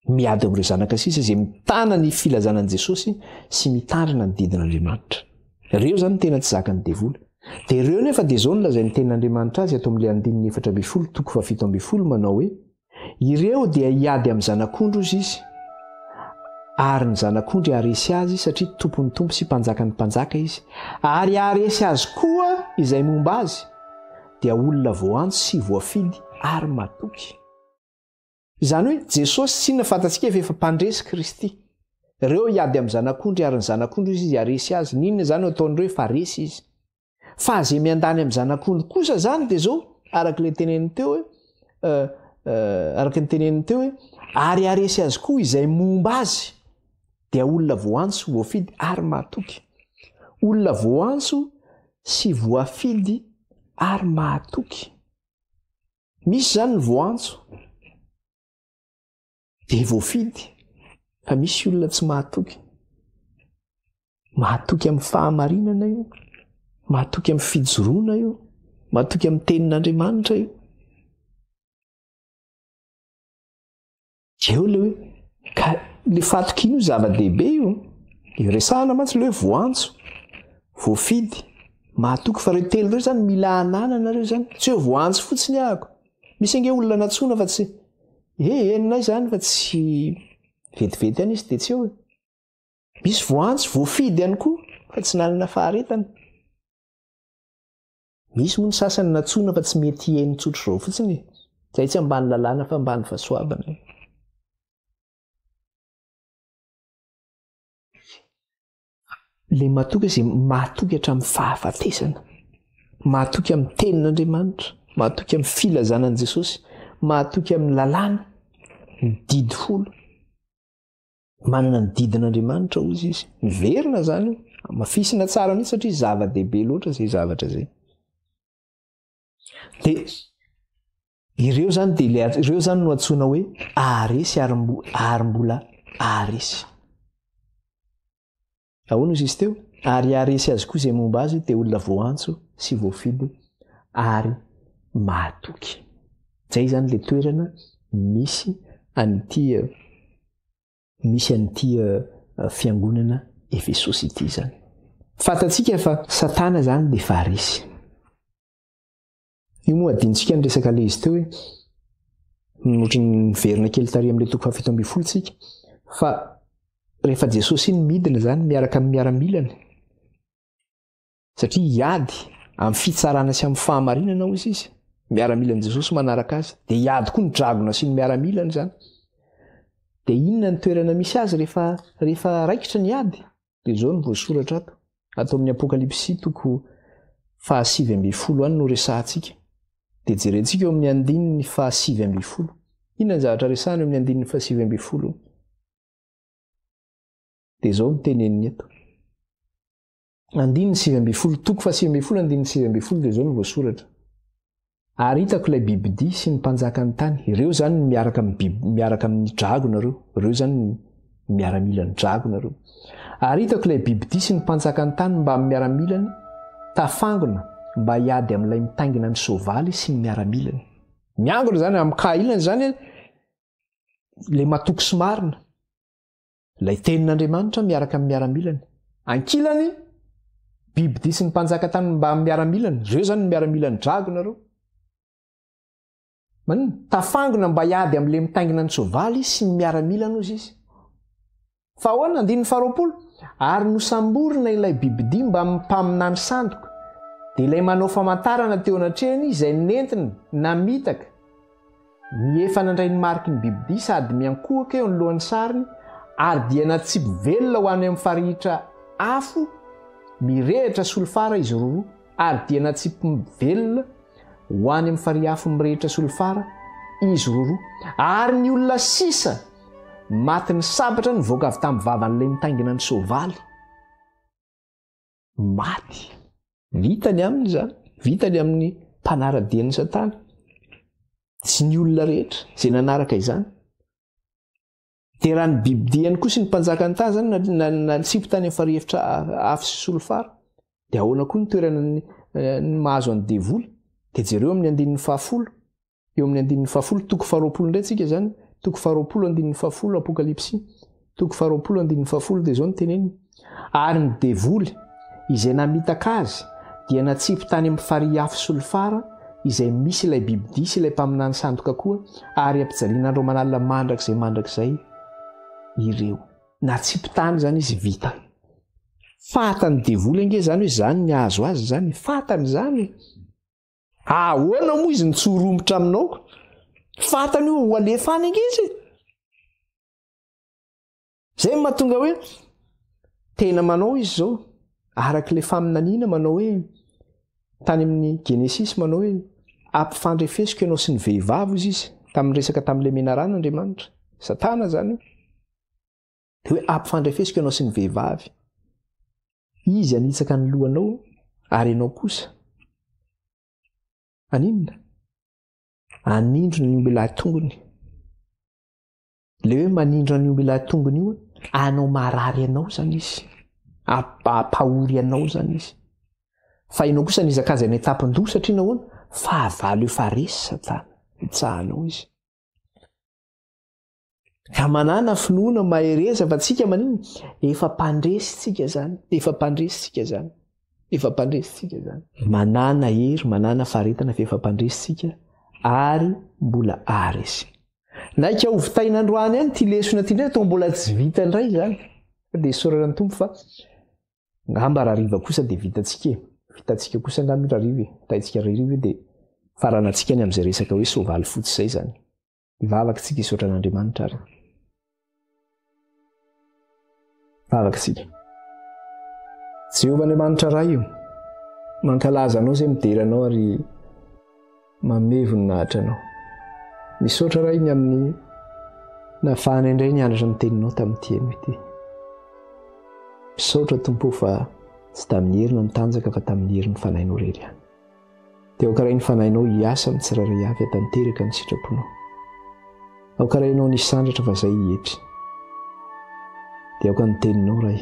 Miady amin'ireo zanaka sisa izay mitana ny filazana an'i Jesosy sy mitandrina ny didin'Andriamanitra. Ireo izany no tena tsy zakan'ny devoly. Dia ireo nefa dia izao no lazain'ny tenin'Andriamanitra azy ato amin'ilay andininy 14 toko faha 17 manao hoe, Ireo dia hiady amin'ny zanak'ondry hozy izy, ary ny zanak'ondry haharesy azy satria tompon'ny tompo sy mpanjakan'ny mpanjaka izy, ary haharesy azy koa izay momba azy, dia olona voaantso sy voafidy ary matoky. Izany hoe Jesosy tsinona fantatsika fa efa mpandresy Kristy. Ireo hiady amin'ny zanak'ondry ary ny zanak'ondry hozy izy haresy azy. N'inona izany no ataon'ireo efa resy izy. Fa izay miandany amin'ny zanak'ondry kosa izany dia izao, araka ilay teneniny teo hoe, araka ny teneniny teo hoe, ary haresy azy koa izay momba azy, dia olona voantso, voafidy ary mahatoky. Olona voantso sy voafidy ary mahatoky. Misy izany ny voantso dia voafidy fa misy olona tsy mahatoky. Mahatoky amin'ny fahamarinana io, mahatoky amin'ny fijoroana io, mahatoky amin'ny tenin'Andriamanitra io. Eo le hoe ka le fatokiana io zava-dehibe io. Iresahana mantsy le hoe voantso, voafidy, mahatoky fa ireo telo ireo zany mila ananana ireo zany. Tsy hoe voantso fotsiny ahako. Misy ange olona nantsoina fa tsy he henonay zany fa tsy vetivety ihany izy dia tsy eo e. Misy voantso, voafidy ihany koa fa tsy nanana faharetana. Misy moa ny sasany natsoina fa tsy mety hihaino tsotra izao fotsiny e. Izay tsy ambany lalàna fa ambany fahasoavana e. Le matoky izay mahatoky hatramin'ny fahafatesana. Mahatoky amin'ny tenin'Andriamanitra, mahatoky amin'ny filazana an'i Jesosy, mahatoky amin'ny lalàna, ny didy folo. Manana ny didin'Andriamanitra hozy izy. Miverina izany io. Hamafisina tsara mihitsy satria zava-dehibe loatra izay zavatra izay. Dia ireo izany dia ilay ireo izany no antsoina hoe aharesy ary mbo, ary mbola aharesy. Ahoana hozy izy teo? Ary haharesy azy koa izay momba azy dia olona voantso sy voafidy ary mahatoky. Izay izany ilay toerana misy an'ity misy an'ity fiangonana Efesosy ity izany. Fantatsika fa Satana izany dia efa resy. Io moa adinontsika ny resaka ilay izy teo hoe ohatran'ny miverina kely tary amin'ilay toko faha 17 tsika fa rehefa Jesosy iny midina izany miaraka amin'ny miaramilany satria hiady amin'ny fitsarana sy amin'ny fahamarinana hozy izy miaramilan'i Jesosy manaraka azy dia hiady koa ny dragona sy ny miaramilany izany dia inona ny toerana misy azy rehefa rehefa raikitra ny ady Dia izao no voasoratra ato, ato amin'ny Apokalypsy toko faha 19 any no resahantsika. Dia jerentsika eo amin'ny andininy faha 19. Inona ny zavatra resahana eo amin'ny andininy fahasivy ambinifolo? Dia izao no teneniny eto. Andininy 19, toko fahasivy ambinifolo, andininy 19 dia izao no voasoratra. Ary hitako ilay bibidia sy ny mpanjakan'ny tany, ireo izany ny miaraka amin'ny biby, miaraka amin'ny dragona ireo, ireo izany ny miaramilan'ny dragona ireo. Ary hitako ilay bibidia sy ny mpanjakan'ny tany mbamin'ny miaramilany tafangona mba hiady amin'ilay mitaingina ny soavaly sy ny miaramilany. Miangona izany amin'ny cas ilany izany ilay matoky sy marina. Ilay tenin'Andriamanitra miaraka amin'ny miaramilany. Ankilany, bibidia sy ny mpanjaka tany mbamin'ny miaramilany. Ireo izany ny miaramilan'ny dragona ireo. Maninona? Tafangona mba hiady amin'ilay mitaingina ny soavaly sy ny miaramilany hozy izy. Fa ahoana? Andininy faharoapolo, Ary nosamborina ilay bibidia mbamin'ny mpaminany sandoka, dia ilay manao famantarana teo anatrehany izay nentiny namitaka Ny efa nandray ny mariky ny bibidia sady miankohoka eo anoloan'ny sariny ary dia natsipy velona ho any amin'ny farihitra afo mirehitra solifara izy roroa ary dia natsipy velona ho any amin'ny farihy afo mirehitra solifara izy roroa ary ny olona sisa matin'ny sabatra nivoaka avy tamin'ny vavan'ilay nitaingina ny soavaly maty. Vita ny aminy izany, vita ny amin'ny mpanara-dia an'i Satana sy ny olona rehetra izay nanaraka izany. Dia raha ny bibidia ihany koa sy ny mpanjakan'ny tany izany natsipy tany amin'ny farihefitra afo sy solifara, dia ahoana koa ny toerana ny mahazo an'ny devoly? Dia jereo amin'ny andininy fahafolo. Eo amin'ny andininy fahafolo, toko faharoapolo indray tsika izany, toko faharoapolo andininy fahafolo, Apokalypsy, toko faharoapolo andininy fahafolo dia izao no teneniny, Ary ny devoly, izay namitaka azy, dia natsipy tany amin'ny farihy afo solifara, izay misy ilay bibidia sy ilay mpaminany sandoka koa, ary hampijaliana andro aman'alina mandrakizay mandrakizay ireo. Natsipy tany izany izy, vita. Fatan'ny devoly ange izany hoe izany ny hahazo azy izany, fatany izany. Ahoana moa izy no tsy ho romotra aminao? Fantany io ho alefa any ange izy. Zay no mahatonga hoe tena manao izy zao araka ilay faminaniana manao hoe tany amin'ny Genesisy manao hoe ampifandrefesiko ianao sy ny vehivavy ozy izy tamin'ny resaka tamin'ilay menarana Andriamanitra. Satana zany io. Dia hoe ampifandrefesiko ianao sy ny vehivavy. Izy hanitsaka ny lohanao ary ianao kosa haninona? Hanindrona ny ombilahy tongony. Ilay hoe manindrona ny ombilahy tongony io, hanao marary anao izany izy. Hampahory anao izany izy. Fa ianao kosa nizakaza any an-tampon-doha satria nahoana? Fahavalo efa resy Satana. Hitsahanao izy. Ka manàna finoana, mahereza fa tsika maninona? Efa mpandresy tsika zany, efa mpandresy tsika zany, efa mpandresy tsika zany. Manàna hery, manàna faharetana fa efa mpandresy tsika ary mbola aharesy. Naika ho vitaina androany ihany ity lesona ity indray, toa mbola tsy vita indray izany. Fa dia isaorana ny Tompo fa angamba rahariva kosa dia vitantsika e. Vitantsika kosa angamba io rahariva e. Vitaintsika rahariva io dia faranantsika ny amin'izay resaka hoe soavaly fotsy izay izany. Hivavaka isika hisaotra an'Andriamanitra ary. Vavaka isika. Jehovah Andriamanitra Ray o, mankalaza Anao izay midera Anao ary manome voninahitra Anao. Misaotra Ray ny amin'ny nahafahana indray nianatra ny teninao tamin'ity anio ity. Misaotra Tompo fa tsy tamin'ny hery na ny tanjaka fa tamin'ny herin'ny Fanahinao irery ihany. Dia aoka Ray ny Fanahinao hiasa amin'ny tsirairay avy hatanteraka ny sitraponao. Aoka Ray Ianao ny hisandratra fa izay hietry. Dia aoka ny Teninao Ray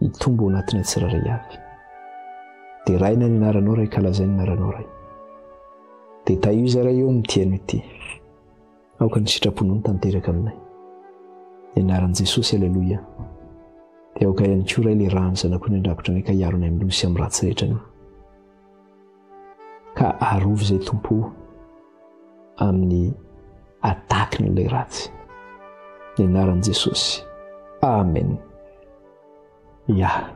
hitombo ao anatinay tsirairay avy. Deraina ny anaranao Ray ka lazaina ny anaranao Ray. Dia tahio izay Ray eo amin'ity anio ity. Aoka ny sitraponao no tanteraka aminay. Ny anaran'i Jesosy, Aleloia. Dia aoka ihany koa Ray ilay rà ny Zanak'ondry handrakotra anay ka hiaro anay amin'ny loza sy amin'ny ratsy rehetra anie. Ka arovy izay Tompo o amin'ny attaque-n'ilay ratsy. Ny anaran'i Jesosy. Amen. Ya.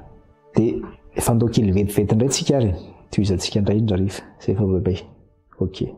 Dia efa andao kely vetivety indray tsika ary. Tohizantsika indray indray hariva. Izay fa bye bye. Ok.